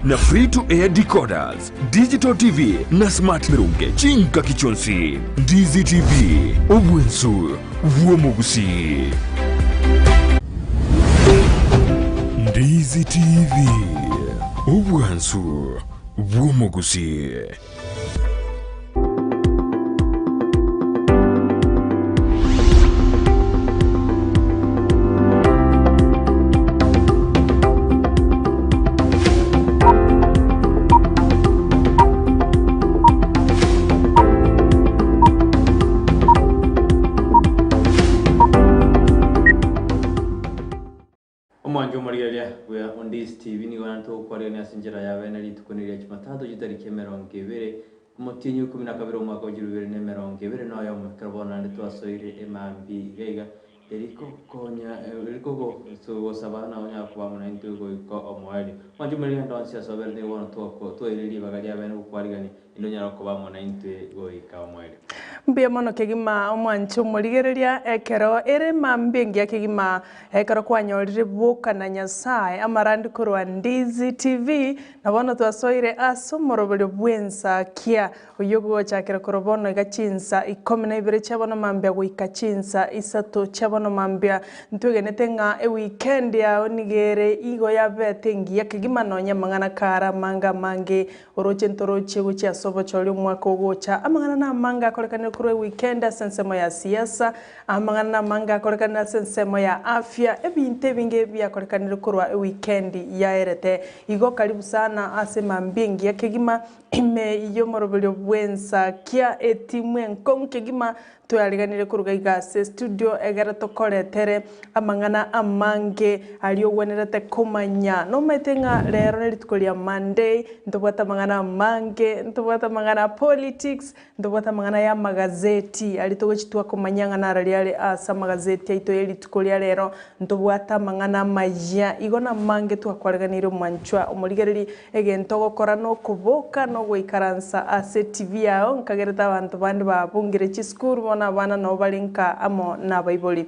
na free to air decoders, digital TV na smart Meronge chingaki chionsi. Ndizi TV, obwensu bw'omogusii. Ndizi TV, obwansu bw'omogusii. Omwancho omorigereria bwa Ondiisi TV nigo naende togokwarigania ase enchera ya bene rituko riria Jumatatu chitariki emerongo ebere omotienyi o ikomi na kabere omwaka o chilifu ibere na emerongo ebere na oyomo ekero bono naende twasoire emambia iga iga eri kokonya eri kogosaba na onyare koba amo naintwe goika omoerio. Omwancho omorigereria onde onsi ase oberete nigo bono twako twaire ribaga ria bene gokwarigania Inde onyare koba amo naintwe goika omoerio. Mbuya mono kegima omwanche omorigereria ekero ere mambia engiya kegima ekero kwanyorire boka na Nyasae amarandi korwa Ndizi TV na bono twasoire ase omoroberio bw'ensakia oyio ogochakera korwa bono iga chinsa ikomi na ibere chia bono mambia goika chinsa isato chia bono mambia ntwegenete ng'a eweekend yao nigo ere igo yabete engiya kegima nonya amang'ana kare amange amange Oroche ntoroche gochia ase obochori omwaka ogocha. Amang'ana namange akorekanire korwa ewikendi ase ensemo ya siasa, amang'ana namange akorekanire ase ensemo ya afya, ebinto ebinge biakorekanire korwa ewikendi yaerete. Igo karibu sana ase mambia engiya kegima ime y'omoroberio bw'ensakia etimu enkong'u kegima Tweariganire koruga iga ase estudio egere tokoretere amang'ana amange aria ogwenerete komanya. Nomaete ng'a rero nerituko ria Monday, ntobwate amang'ana amange, ntobwate amang'ana a politics, ntobwate amang'ana ya amagazeti aria togochi twakomanya ng'a narari are ase amagazeti aito ye rituko ria rero, ntobwate amang'ana amaya igo namange twakwariganirie omwanchwa omorigereri Egento ogokora nokoboka na ogoikaransa ase etibi yao, nkagerete abanto bande babungire chisukuru, bono abana nabo bare nka amo nabaibori.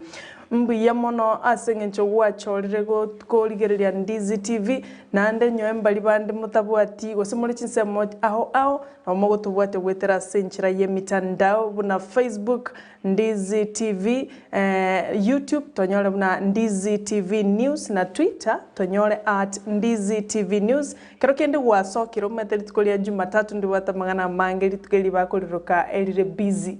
Mbuya mono ase engencho gwachorire korigereria Ndizi TV, naende nyowe mbari bande motabwati gose more chinsemo ao ao, nabo mogotobwatia goetera ase enchera y'emitandao buna Facebook, Ndizi TV, YouTube tonyore buna Ndizi TV News na Twitter tonyore at Ndizi TV News. Kero kende gwasokire omanyete rituko ria Jumatatu ndibwate amang'ana amange rituko eri bakoriroka erire busy.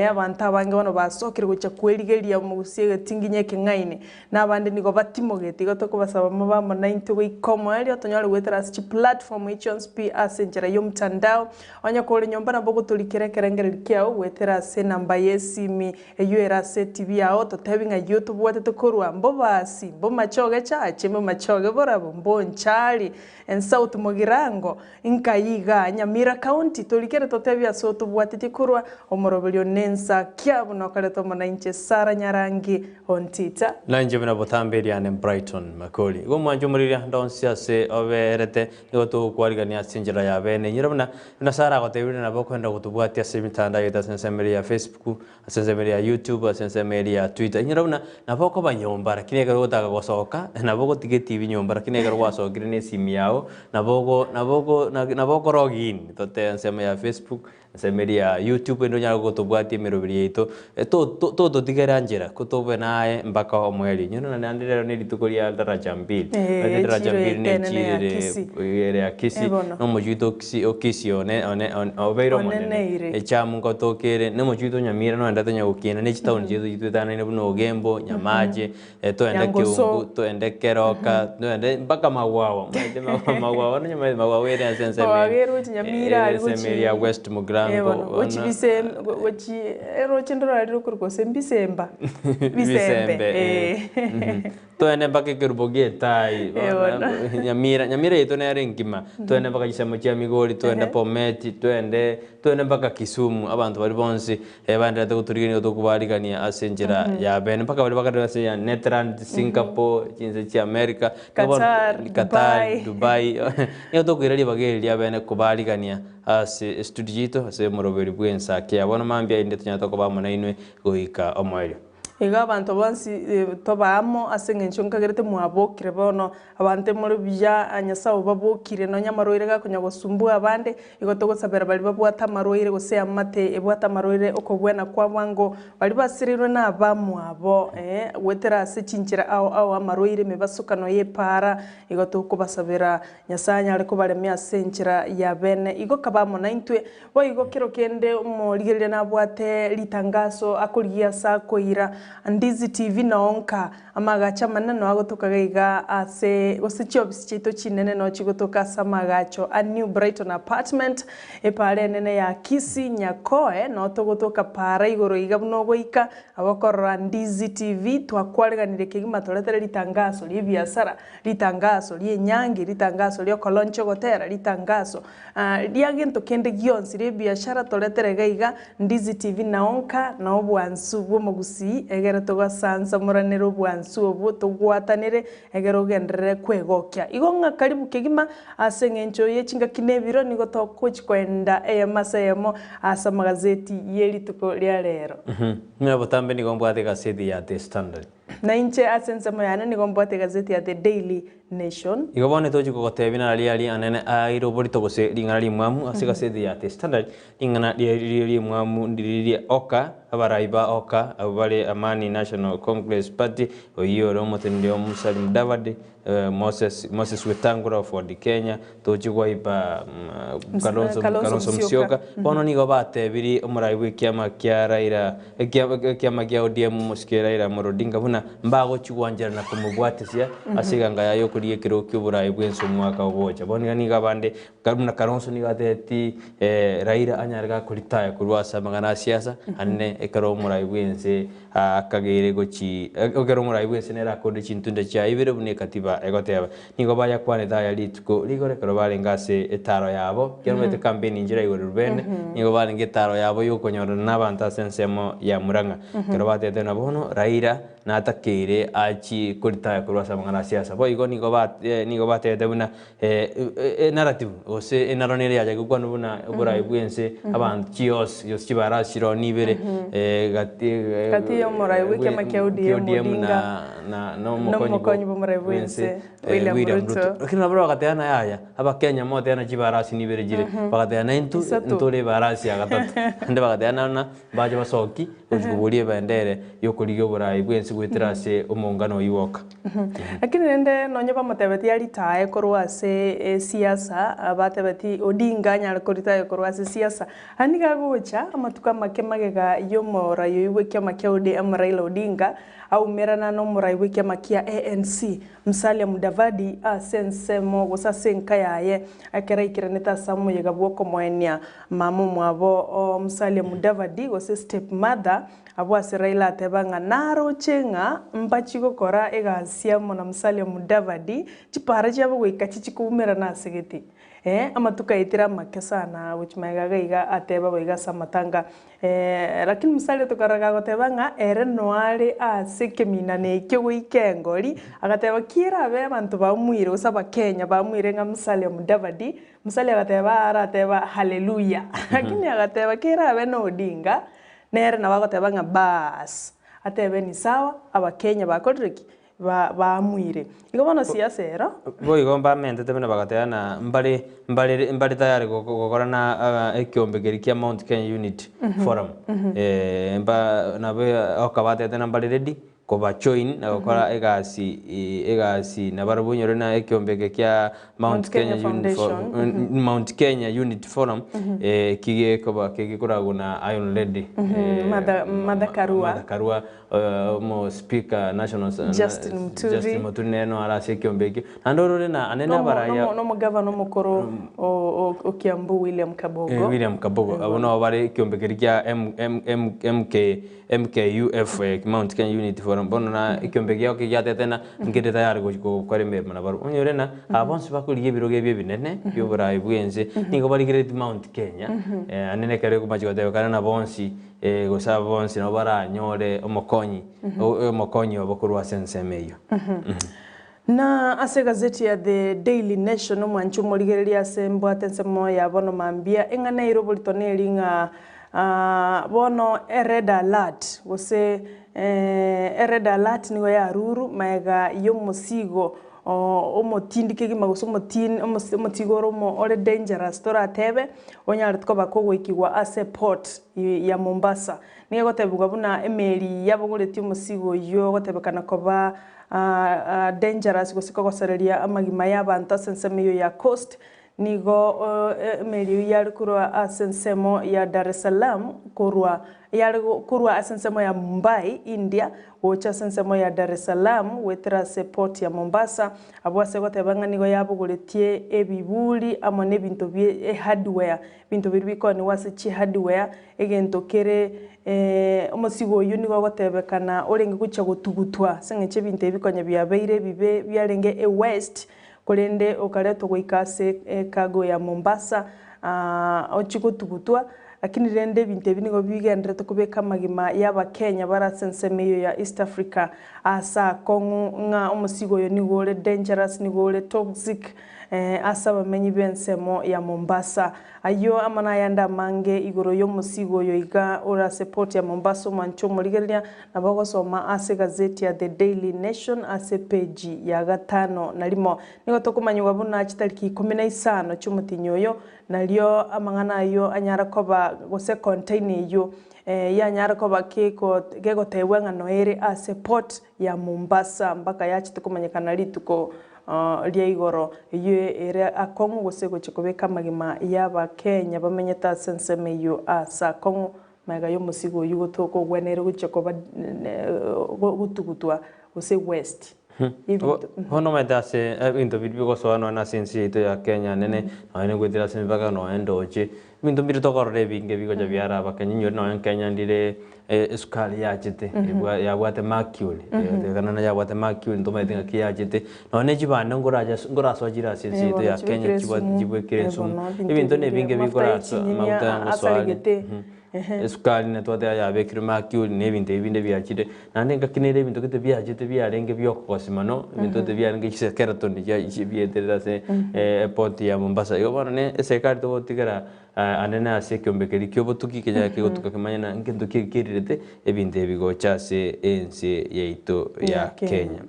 Abanto abange bono basokire gochia kwerigeria omogusia egetinginyi ekeng'aini na abande nigo batimogeti igo tokobasaba mobe amo naintwe goika omoerio tonyore goetera ase chiplatform echi chionsi pi ase enchera y'omtandao. Onye kore nyomba nabo ogotorikera ekerengererio kiao goetera ase enamba y'esimi eyio ere ase etibi yao, totebi ng'a eyio tobwatete korwa Mbobasi, Mbomachoge Church, Mbomachoge Borabo, Mbonchari, and South Mugirango, nkai igaa Nyamira County, torikere totebi ase otobwatetie korwa, omoroberio nensa kia buna okoreta omonainche Sarah Nyarangi Ontita. Nainche buna botambe riane Brighton Makori. Igo omwanche omoriria ndonsi ase oberete Nigo togokwarigania ase enchera ya bene. Inyora buna Nyasae aragotebirie nabo okoenda gotobwatia ase emitandao yaito ase ensemo eria ya Facebook, ase ensemo eria ya YouTube, ase ensemo eria ya Twitter. Inyora buna nabo okoba nyomba lakini ekero ogotaka gosoka nabo ogotiga etibi nyomba lakini ekero gwasokire na esimi yago nabo ogo nabo ogo nabo oko log in tote ensemo ya Facebook, Ensemo eria ya YouTube ende onyare gotobwatia emeroberi yaito, tototigera nchera, ko tobe naye mpaka omoerio. Inwe nonye naende rero ne rituko ria Daraja Mbili. Eh, Omanyete Daraja echiro Mbili ne etenene echiro ya ere Kisii. ere ya Kisii, Eh, bono. na omochie oito o Kisii o Kisii one one one obeire omonene. Oneneire. Echamu nkotoka ere, na omochie oito o Nyamira noendete onye gokina, ne chitaoni chiaito chitwetanaine buna Ogembo, Nyamache, Toende Nyangoso. Kiungu, toende Keroka, toende mpaka Magwawa. Omanyete Magwawa, Magwawa nonya omanyete Magwawa ere ase ensemo Magwawa ere ere gochia Nyamira ere aria ensemo gochia ere ya West eh Mugirango bono, gochia bono Bisem gochia eroche ndorare rokorokwa gose Mbisemba, Bisembe Bisembe, eh. eh. Toende mpaka ekerubo gia Etayi, Eh bono bono. Nyamira, Nyamira yaito nere engima, toende mpaka chisemo chia Migori, toende Bomet, toende toende mpaka Kisumu, abanto baria bonsi Baendererete gotorigania nigo tokobarigania ase enchera ya bene mpaka baria bakarire ase ya Netherlands, Singapore, chinse chia America, nigo bono Qatar, Qatar, Dubai. Dubai, nigo tokoira ribaga eri ria bene kobarigania ase estudio yaito ase omoroberi bw'ensa kia bono mambia inde tonyare tokoba amo nainwe goika omoerio. Igo abanto bonsi toba amo ase engencho nkagerete mwabokire bono, abanto more buya, Nyasae obabokire, nonya amarwaire gakonya gosumbua abande, igo togosabera baria babwate amarwaire gose eamate ebwate amarwaire okobwena kwa bwango, baria basireirwe na abamwabo, ee, goetera ase chinchera ao ao amarwaire, emebasokano y'epaara, igo tokobasabera Nyasae anyare kobaremia ase enchera ya bene. Igo kaba amo naintwe. Boigo kero kende omorigereria nabwate ritangaso akorigia ase akoira Ndizi TV noo nka amagacho amanene noo agotoka gaiga ase gose chiofisi chiaito chinene noo chigotoka ase amagacho a New Brighton Apartment epaara enene ya Kisii Nyakoe noo togotoka paara igoro iga buna ogoika nabo okorora Ndizi TV twakwareganire kegima toretere ritangaso rie ebiasara ritangaso ri'enyangi ritangaso ri'okoloncha ogotera ritangaso Ria gento kende gionsi ri'ebiashara toretere iga iga, Ndizi TV nao nka na obwansu bw'omogusii egere togasansamoranere obwansu obwo togwatanere egere ogenderere kwegokia. Igo ng'a karibu kegima ase eng'encho ye chingaki na ebiro nigo togochi koenda eyemo ase eyemo ase amagazeti ye rituko ria rero. Ng'a botambe nigo mbwate egaseti ya The Standard. Na inche ase ensemo yane nigo mbwate egazeti ya The Daily Nation. Igo bono tochi kogotebia nari aria anene aire oborito gose ring'ana rimwamu ase egazeti ya The Standard, ring'ana riria rimwamu ndiriria oka, abarai ba oka abwo bare Amani National Congress Party, oyio ore omoteneneri o Musalia Mudavadi, Moses Moses Wetangula of Ford Kenya, tochi gwaipa Kalonzo Kalonzo Kalonzo Musyoka. Musyoka. Bono nigo batebirie omorai bw'ekiama kia Raila Ekiama kia ODM omosike Raila Amolo Odinga buna mbagochia gwancherana komobwatesia ase eganga yaye okorigia ekerogo ki'oborai bw'ense omwaka ogocha. Bono iga nigo abande buna Kalonzo nigo atebetie Raila anyare gakoritaya korwa ase amang'ana a siasa ande ekero omorai bw'ense akageire gochi ekero omorai bw'ense nere akorire chintunda chiaye ibere buna ekatiba egoteba. Nigo bayakwanete aya rituko rigoro ekero barenge ase etaaro yabo, ekiagera omanyete campaign inchera igoro Rubene, nigo barenge etaaro yabo yokonyorana na abanto ase ensemo ya Murang'a. Ekero batebete ng'a bono Raila natakeire achie koritaya korwa ase amang'ana a siasa. Boigo nigo ba nigo batebete buna enarrative gose enaro nere yachaka gokwanwa buna oborai bw'ense, abanto chios gose chibarasi chiroo nibere gati Gati y'omorai bw'ekiama kia ODM ODM Odinga. na na na omokonyi Nomokonyi bw'omorai bw'ense, William William Ruto. Ruto. Lakini nabo bagateba naye aya, abakenya moteba chibarasi nibere chire, bagateba naintwe Isato. ntore ebarasi ya gatato. Naende bagateba nana mbache basoki gochi koboria ebendere yokorigia oborai bw'ense goetera ase omongano oyio oka. Lakini rende nonye bamotebetie aritae korwa ase esiasa, batebetie Odinga anyare koritaya korwa ase esiasa, aye nigo agocha amatuko amake magega y'omorai oyio bw'ekiama kia ODM Raila Odinga, Aumerana nomorai bw'ekiama kia ANC, Musalia Mudavadi, ase ensemo gose ase enka yaye ekero aikeranete ase omoyega bw'okomoenia mama omwabo Musalia Mudavadi gose step mother, abwo ase Raila ateba ng'a naroche ng'a mbachi gokora egasi amo na Musalia Mudavadi, chipara chiabo goika chichikoumerana ase gete. Ee, amatuko aetire amake sana gochia magega iga iga ateba boigo ase amatanga. Lakini Musalia tokarora gagoteba ng'a ere noare ase ekeminano ekio goika engori, agateba ki erabe abanto bamuire gose abakenya bamuire ng'a Musalia Mudavadi, Musalia agateba arateba haleluya. Lakini agateba kerabe na Odinga, nere nabo agoteba ng'a baas, atebe ni sawa, abakenya bakorire ki? Ba baamuire. Igo bono siasa ero. Boigo mbamentete buna bagateba na mbare mbare mbare tayari gokora na ekiombe keria kia Mount Kenya Unity Forum. Mba nabo okabatebete na mbare ready koba join na gokora egasi egasi nabarabwo onyore na ekiombe eke kia Mount Mount Kenya Kenya Unity Foundation. Mount Kenya Unity Forum kigekoba kegekoragwa na Iron Lady Martha Martha Karua. Martha Karua. Omo speaker national Justin Muturi. Justin Muturi nere noare ase ekiombe ekio. Naende orore na anene abaraya Nomogavana omokoro o Kiambu William Kabogo. William Kabogo abwo nabo bare ekiombe keria kia M M M MK MKUF Mount Kenya Unity Forum bono na ekiombe ekiao kigiatete na nkere tayari gochi gokora emeremo nabarobwo. Onyore na aba bonsi bakorigia ebirogo ebi ebinene bia oborai bwa ense nigo barigereretie Mount Kenya anene ekero ekomachi gotebekana na bonsi Gose aba bonsi nabo baranyore omokonyi, omokonyi obo korwa ase ensemo eyio. Na ase egazeti ya The Daily Nation omwanchi omorigereria ase mbwate ensemo ya bono mambia eng'ana eire oborito neri ng'a bono e red alert gose. Ered alert nigo yarurwe magega y'omosigo omotindi kegima gose omotigo ore ore dangerous toratebe, onyarete koba kogoikigwa ase eport ya Mombasa. Nigo egotebigwa buna emeri yabogoretie omosigo oyio ogotebekana koba dangerous gose kogosereria amagima y'abanto ase ensemo eyio ya coast. Nigo emeri eyio yare korwa ase ensemo ya Dar es Salaam korwa yare korwa ase ensemo ya Mumbai, India, gocha ase ensemo ya Dar es Salaam goetera ase port ya Mombasa, abwo ase goteba ng'a nigo yabogoretie ebiburi amo n'ebinto bie ehardware, ebinto biria bikoonigwa ase chihardware, egento kere omosigo oyio nigo ogotebekana orenge gochia gotugutwa ase eng'encho ebinto ebi konya biabeire ebibe biarenge ewaste. Korende okaretwa goika ase ecargo ya Mombasa, ochie gotugutwa, lakini rende ebinto ebi nigo bigendererete kobeka amagima y'Abakenya bare ase ensemo eyio ya East Africa ase akong'u ng'a omosigo oyo nigo ore dangerous, nigo ore toxic ase abamenyi b'ensemo ya Mombasa. Ayio amo nayande amange igoro y'omosigo oyo iga ore ase port ya Mombasa omwanche omorigereria Nabo ogosoma ase egazeti ya The Daily Nation ase epeji ya gatano na rimo. Nigo tokomanyigwa buna chitariki ikomi na isano chi'omotinyi oyo, nario amang'ana ayio anyare koba gose container eyio yanyare koba gegotebwa ng'a noere ase port ya Mombasa mpaka yachete komanyekana rituko ria igoro. Eyio ere akong'u gose gochia kobeka amagima y'Abakenya bamenyete ase ensemo eyio ase akong'u. Magega y'omosigo oyio gotoka ogweneire gochia koba gotugutwa gose waste y'ebinto. Bono omanyete ase ebinto biria bigosoa nonya ase ense yaito ya Kenya nene, nonya negoetera ase emipaka nonya ndoche, ebinto mbire tokorora ebinge bigocha biara abakenya inyore nonya Kenya ndire esukari yachete yabwate mercury, egotebekana yabwate mercury ntomanyete ng'aki yachete, nonya ne chibando nkorache nkorasoa chire ase ense yaito ya Kenya chibwekire esumu, ebinto na ebinge bikorasoa amaguta ngosoa are. Esukari netwate yabekirwe mercury na ebinto ebi binde biachire, naende engaki nere ebinto gete biachete biarenge biokogosia mono, ebinto gete biarenge chisekeretoni bieterete ase eport ya Mombasa. Igo bono ne eserikari togotigera anene ase ekeombe keria kia obotuki kenyare kegotuka kemanye na ngento ki ekerirete ebinto ebi gocha ase ense yaito ya Kenya.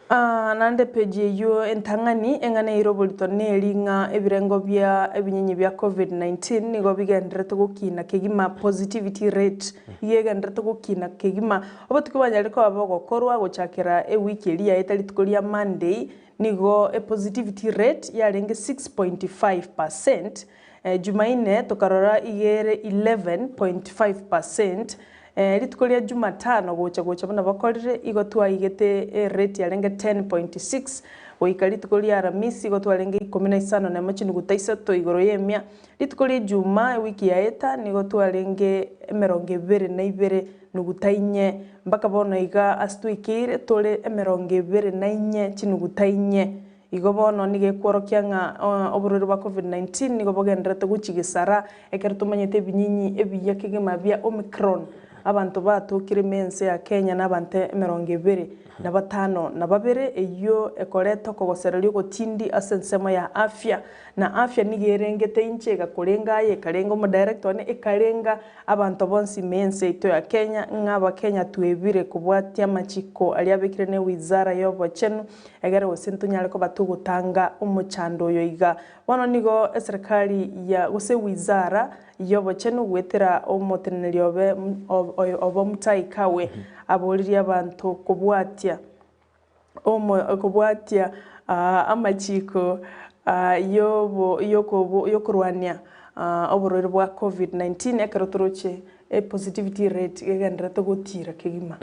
Naende epeji eyio entang'ani, eng'ana eire oborito neri ng'a ebirengo bia ebinyinyi bia Covid-19 nigo bigendererete gokina kegima, positivity rate igo egendererete gokina kegima. Obotuki bwanyarire koba bogokorwa gochakera ewiki eria yaeta rituko ria Monday, nigo epositivity rate yarenge 6.5 percent, Jumaine tokarora iga ere 11.5 percent, Rituko ria Jumatano gocha gocha buna bakorire, igo twaigete erate yarenge 10.6, goika rituko ria Aramisi igo twarenge ikomi na isano nemo chinuguta isato igoro y'emia. Rituko ria Ijumaa ewiki yaeta nigo twarenge emerongo ebere na ibere nuguta inye, mpaka bono iga ase twaikeire tore emerongo ebere na inye chinuguta inye. Igo bono nigo ekworokia ng'a oborwaire bwa Covid-19 nigo bogendererete gochia gesara ekero tomanyete ebinyinyi ebiya kegima bia Omicron. Abanto batokire ime ense ya Kenya nabanto emerongo ebere na batano na babere eyio ekoreta okogosereria ogotindi ase ensemo ya afya. Na afya nigo erengete inche egakorenga aye ekarenga omodirector one ekarenga abanto bonsi ime ense yaito ya Kenya ng'a abakenya twebire kobwatia amachiko aria abekire ne wizara yobochenu Egere gose ntonyare koba togotanga omochando oyo iga. Bono nigo eserikari ya gose wizara y'obochenu goetera omoteneneri obe obo Mutahi Kagwe aboririe abanto kobwatia omo kobwatia amachiko yobo yokorwania oborwaire bwa Covid 19 ekero toroche Epositivity rate egendererete gotiira kegima.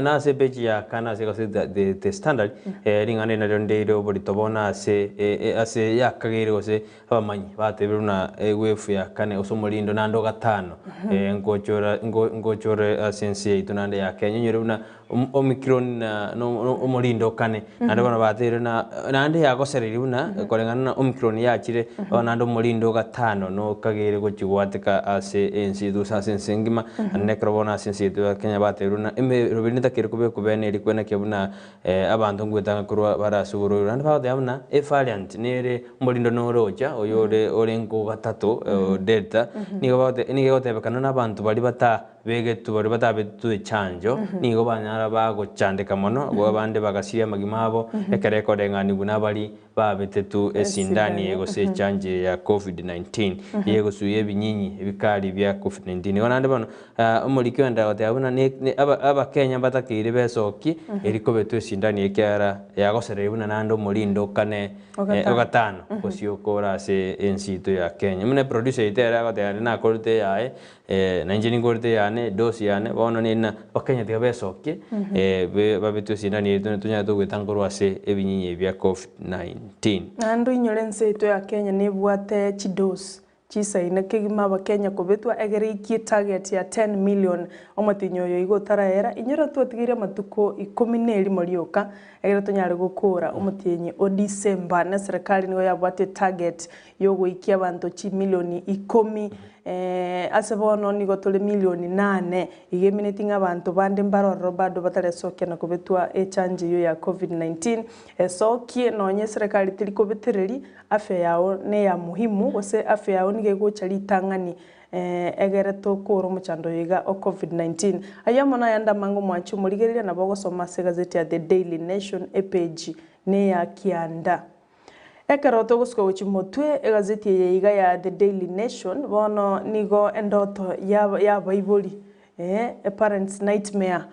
Na ase epeji ya kane ase egazeti ya The, The Standard, ring'ana eri nario ndeire oborito bono ase ase yakageire gose abamanyi batebire buna ewave ya kane gose omorindo naende ogatano ngochora ngochore ase ense yaito naende ya Kenya onyore buna Omicron na omorindo okane naende bono bateire na naende yagosereiri buna koreng'ana na Omicron yachire bono naende omorindo ogatano nokagere gochia goateka ase ense yaito gose ase ense engima naende ekero bono ase ense yaito ya Kenya bateirwe buna emeroberi netakeire kobekwa bene eria kwenekia buna abanto ngwetanga korwa bare ase oborwaire naende bagoteba buna evariant nere omorindo nore ocha oyore orenge ogatato Delta nigo bagote nigo egotebekana na abanto baria bata. begetwe baria batabetwe echanjo, nigo banyara bagochandeka mono, igo abande bagasiria amagima abo, ekero ekoreng'anigwa nabari babetetwe esindani eye gose echanjo eye ya Covid-19, eye egosuia ebinyinyi ebikari bia Covid-19. Igo naende bono, omoriki oenderera goteba buna ne ne aba abakenya mbatakeire besokie eri kobetwa esindani eye ekiagera yagosereire buna naende omorindo okane ogatano gosioka ore ase ense yaito ya Kenya. Buna eproducer yaito ere agoteba naende nakorete eyaye na inche ninkorete eyane edosi yane bono nina abakenya tiga besokie babetwe esindani eye tonyare togoeta nkorwa ase ebinyinyi ebi bia Covid-19. Naende oinyore ense yaito ya Kenya nebwate chidosi Chisaine kegima abakenya kobetwa egere ikie target ya 10 million omotinyi oyo igo otaraera inyora twatigeire amatuko ikomi ne erimo rioka egere tonyare gokora omotienyi o December ne serikali nigo yabwate etarget yogoikia abanto chimilioni ikomi ase bono nigo tore milioni nane iga emineti ng'a abanto bande mbare ororo bado bataresokia na kobetwa echanjo eyio ya covid 19 esokie nonye eserekari teri kobetereri Afya yao neya muhimu gose afya yao nigo egocha ritang'ani egere tokore omochando oyo iga o covid 19. Ayio amo nayande amange omwanchi omorigereria nabo ogosoma ase egazeti ya The Daily Nation epage neya kianda. Ekero togosuka gochia motwe egazeti eye iga ya The Daily Nation bono nigo endoto yabaibori a parent's nightmare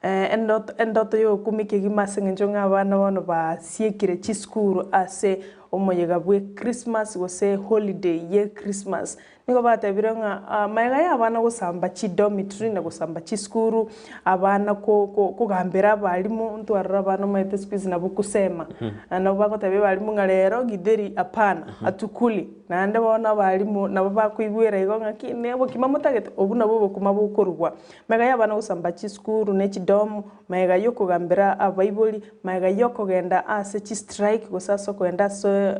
endoto endoto yogokumia kegima ase eng'encho ng'a abana bono basiekire chisukuru ase omoyega bwe Christmas gose holiday ye Christmas. Nigo batebire ng'a magega ya abana gosamba chidomitory na gosamba chisukuru, abana ko ko kogambera abalimu, ntwarora abana omanyete siku hizi nabo kusema, nabo bagotebia abalimu ng'a rero githeri hapana, hatukuli. Naende bono abalimu nabo bakoigwera igo ng'aki ne obokima motagete, obwo nabwo obokima bokorugwa. Magega y'abana gosamba chisukuru ne chidomu, magega y'okogambera abaibori, magega y'okogenda ase chistrike gose ase okogenda ase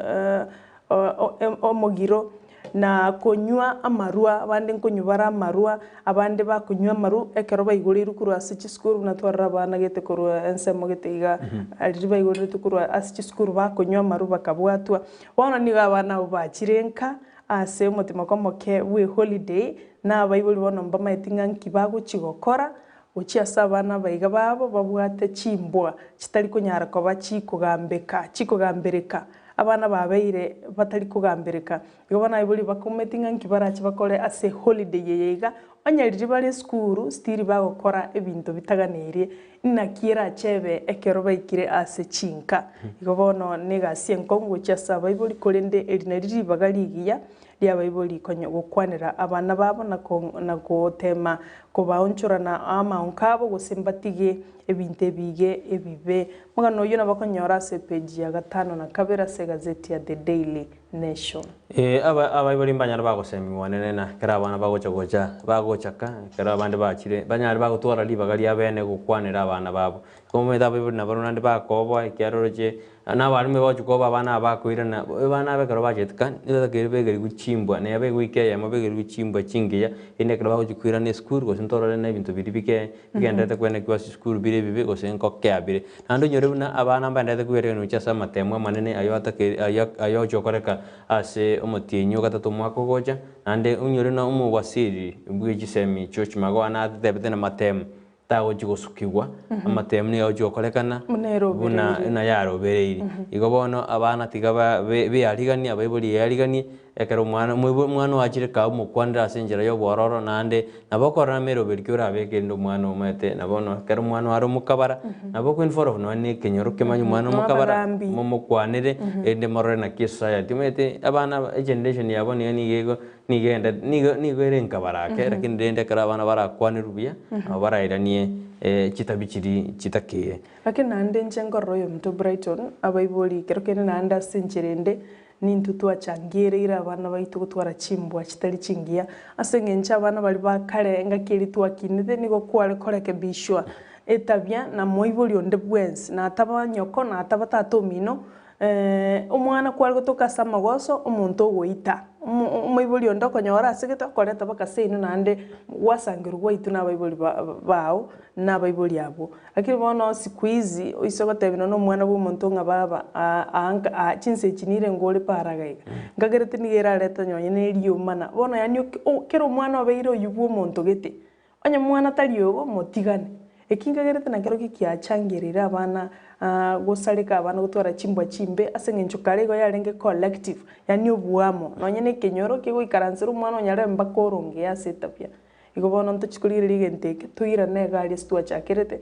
omogiro, na konywa amarwa, abande nkonywa bare amarwa, abande bakonywa amarwa ekero baigoreirwe korwa ase chisukuru buna twarora abana gete korwa ensemo gete iga, riria baigoreretwe korwa ase chisukuru bakonywa amarwa bakabwatwa. Bono nigo abana abwo bachire nka ase omotimoko omoke bw'eholiday, na abaibori bono mbamaeti ng'a nki bagochia gokora, gochia ase abana abaiga babo babwate chimbwa chitari konyara koba chikogambeka, chikogambereka. Abana babeire batari kogambereka. Igo bono abaibori bakometi ng'a nki barache bakore ase eholiday eye iga, onye riria bare esukuru still bagokora ebinto bitaganeirie, Inaki erachebe ekero baikire ase chinka? Igo bono negasi enkong'u gochia ase abaibori, korende eri nari ribaga rigiya ri'abaibori konya gokwanera abana babo na na goteema kobaonchorana amaonko abo gose mbatige ebinto ebige ebibe. Omogano oyio nabakonyora ase epeji ya gatano na kabere ase egazeti ya The Daily Nation. Ee, aba abaibori mbanyare bagosemigwa nere na ekero abana bagocha gocha bagochaka, ekero abande bachire, banyare bagotwara ribaga ria bene gokwanera abana babo. Igo omanyete abaibori nabarabwo naende bakoboa ekiagera oroche, na abalimu bagochia koba abana aba bakoirana, abana aba ekero bachete ka, nigo batakeire begerigwe chimbwa, neba egoika eyemo begerigwe chimbwa chingiya, erinde ekero bagochia koirana esukuru gose ntorore na ebinto biria bike bigendererete kwenekigwa ase esukuru bire ebibe gose nkokea bire. Naende onyore buna abana mbaendererete kweregania gochia ase amatemo amanene ayio atakeire ayio ayio agochia gokoreka ase omotienyi o gatato omwaka ogocha, naende onyore buna omowasiri bwe chisemi George Magoha natetebete namatemo tagochia gosukigwa, amatemo nigo agochia gokorekana Buna erobereirie. buna buna yarobereirie. Igo bono abana tiga ba be beariganie abaibori eariganie, Ekero omwana omoibwa omwana oachire kaa omokwanere ase enchera y'obwororo, naende nabo okorora ameroberi ki orabeke erinde omwana omaete na bono ekero omwana are omokabara, nabo okoinvolve nonya na ekenyoro kemanye omwana omokabara, Abagambi. momokwanere erinde morore naki esociety. Omanyete abana aba egeneration ya bono iga nigo ego nigo egendete nigo nigo ere enkabara ake, lakini rende ekero abana barakwanerwe buya, nabo barairanie chitabi chiria chitakeiye. Lakini naende inche nkorora oyominto Brighton, abaibori ekero kende naende ase enchera ende, Nintwe twachangereire abana baito gotwara chimbwa chitari chingiya, ase engencho abana baria ba kare engaki eria twakinete nigo kware korekebishwa etabia na moibori onde bwensi, nataba nyoko, nataba tata omino, omwana kware gotoka ase amagoso, omonto ogoita. Omoibori onde okonyora ase gete okoreta mpaka seino naende gwasangerwa gwaitwa na abaibori bao na abaibori abwo. Lakini bono siku hizi oise gotebia nonya omwana bwa omonto ng'a baba aa nka aa chinsa echi nire ngore paraga iga, nkagerete nigo erarete nonye na eriomana. Bono yaani oke o kera omwana obeire oywo bwa omonto gete, Onye mwana tari ogo, motigane. Eki nkagerete nakerokio kiachangereire abana gosareka abana gotwara chimbwa chimbe ase eng'encho kare igo yarenge collective, yaani oboamo. Nonye na ekenyoro kegoikaransera omwana onyarebe mpaka orongee ase etabia. Igo bono ntochie korigereria egento eke, toirane iga aria ase twachakerete,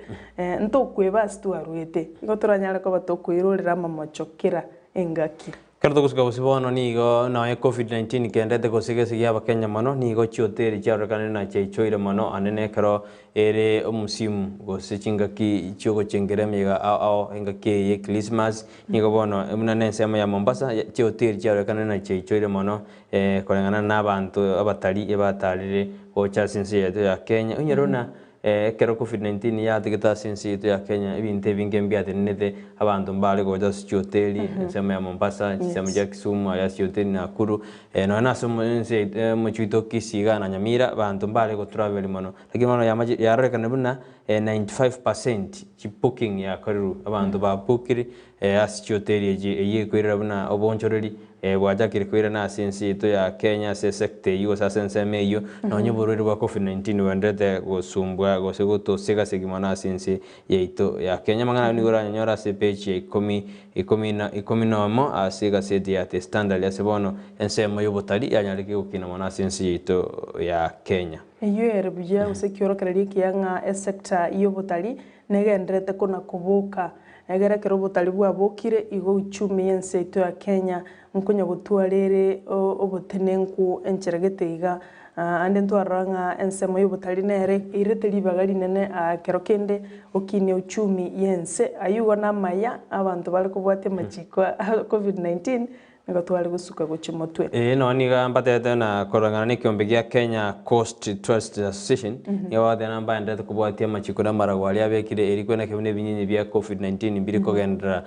ntokweba ase twarwete, igo toranyare koba tokoirorera amamocho kera engaki. Ekero togosuka bosio bono nigo nonya Covid-19 kendete gose gese gia abakenya mono, nigo chihoteli chiarorekanire na chiaichoire mono ande nekero ere omusimu gose chingaki chiogochengera emeyega ao ao engaki eye ye Christmas, nigo bono buna na ensemo ya Mombasa chihoteli chiarorekanire na chiaichoire mono koreng'ana na abanto abatari ebatarire gocha ase ense yaito ya Kenya. Onye runa ekero Covid-19 yatigete ase ense yaito ya Kenya ebinto ebinge mbiatenenete, abanto mbare gocha ase chihoteli ensemo ya Mombasa, chinsemo chia Kisumu aria ase chihoteli Nakuru, nonya na ase ense yaito omochie oito Kisii igaa na Nyamira abanto mbare gotravel mono. Lakini bono yamache yarorekana buna 95% chibooking yakorirwe, abanto babookire Ase chihoteli echi eyio ekoirera buna oboonchoreri bwachakire koirana ase ense yaito ya Kenya ase esector eyio gose ase ensemo eyio, nonya oborwaire bwa Covid-19 bwenderete gosumbua gose gotosega-segi mono ase ense yaito ya Kenya. Amang'ana ayio nigo oranyanyore ase epeji ya ikomi, ikomi na ikomi nomo ase egaseti ya The Standard ase bono ensemo y'obotari yanyareke gokina mono ase ense yaito ya Kenya. Eyio ere buya gose ekiorokererio ekiya ng'a esector y'obotari negendererete kona koboka Egere ekero obotari bwabokire, igo uchumi y'ense yaito ya Kenya nkonya gotwara ere obotenenku enchera gete iga. Ande ntwarora ng'a ensemo y'obotari nere eirete ribaga rinene aa kero kende gokinia uchumi y'ense. Ayio igo namaya abanto bare kobwatia amachiko a Covid 19 Nigo tware gosuka gochia motwe. Ee, nonya nigo mbatebete na koreng'ana nekiombe gia Kenya Coast Tourist Association, nigo bagoteba ng'a mbaenderete kobwatia amachiko na amarago aria abekire erio kwene ekebuna ebinyinyi bia Covid-19 mbiri kogenderera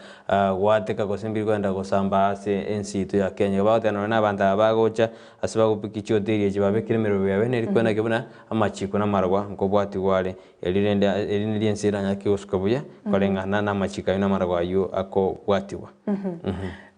goateka gose mbiri kogenderera gosamba ase ense yaito ya Kenya. Igo bagoteba nonya na abanto aba bagocha ase bagopiki chihoteli echi babekire emerobio yabe neri kwene ekebuna amachiko na amaragwa nkobwatigwa are eri rende eri neri ense eranyare gosuka buya koreng'ana na amachiko ayio na amarago ayio akobwatigwa.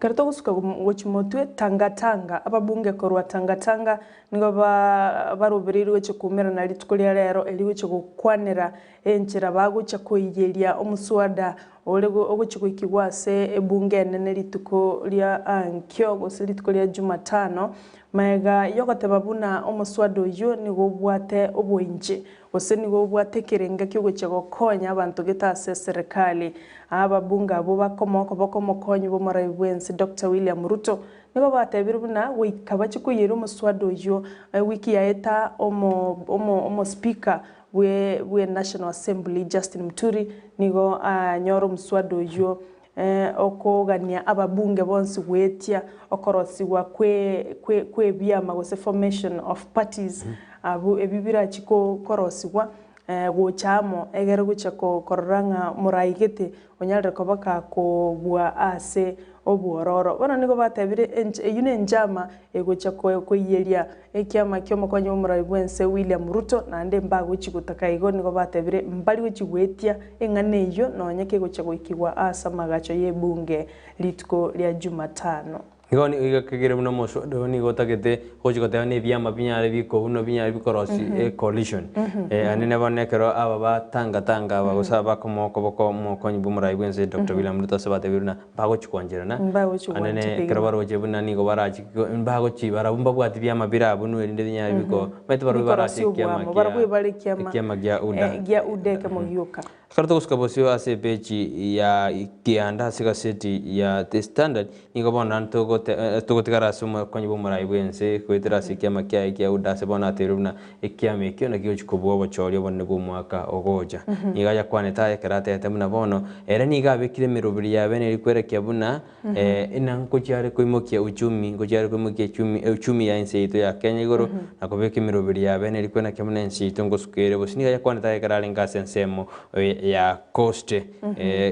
Ekero togosuka gochia motwe Tangatanga, ababunge korwa Tangatanga nigo barobereirwe gochia koumerana rituko ria rero erio gochia gokwanera enchera bagochia koiyeria omoswada ore ogochia goikigwa ase ebunge enene rituko ria ankio gose rituko ria Jumatano. Magega yogoteba buna omoswada oyio nigo obwate oboinche Gose nigo obwate ekerenga ki'ogochia gokonya abanto gete ase eserekari. Ababunge abwo bakomoa okoboko omokonyi bw'omorai bw'ense Doctor William Ruto nigo batebire buna goika bachie koiyeria omoswada oyio ewiki yaeta omo omo omospika bwe bwe National Assembly Justin Muturi nigo anyora omoswada oyio okogania ababunge bonsi goetia okorosigwa kwe kwe kwebiama gose formation of parties abwo ebi birachie ko korosigwa gocha amo egere gochia ko korora ng'a moraigete onyarire koba kakobua ase obwororo. Bono nigo batebire ench eyio ne enchama egochia ko koiyeria ekiama kia omokonyi bw'omorai bw'ense William Ruto naende mbagochi gotaka igo nigo batebire mbari gochi goetia Eng'ana eyio nonya kegochia goikigwa ase amagacho y'ebunge rituko ria Jumatano. Igo nigo kegere buna omoswada oyo nigo otagete gochia goteba na ebiama binyare bikobunwa binyare bikorosi e coalition. Naende bono ekero aba ba tanga tanga aba gose aba bakomoa okoboko omokonyi bwa omorai bwense Doctor William Ruto ase batebire buna mbagochi kwancherana Mbagochi naende gwancha ekero kegima. baroche buna nigo barachi mbagochi barabwo mbabwati biama birabunwe erinde binyare biko omanyete barabwo Bikorosia barache ekiama oboamo, barabwo kia ebare ekiama ekiama gia UDA. gia UDA ekemo gioka. Ekero togosuka bosio ase epeji ya kianda ase egaseti ya The Standard, nigo bono naende togote togotigara ase omokonyi bw'omorai bw'ense goetera ase ekiama kiaye kia UDA ase bono ateirwe buna ekiama ekio nakio gigochia kobua obochori obonene bw'omwaka ogocha. Nigo ayakwanete aya ekero atebete buna bono ere nigo abekire emeroberi ya bene eria kwerekia buna Ina ngochia are koimokia uchumi, ngochia are koimokia echumi euchumi ya ense yaito ya Kenya igoro, na kobeka emeroberi ya bene rikwe naki buna ense yaito ngosuka ere. Gose nigo ayakwanete aye ekero arenge ase ensemo ya Coast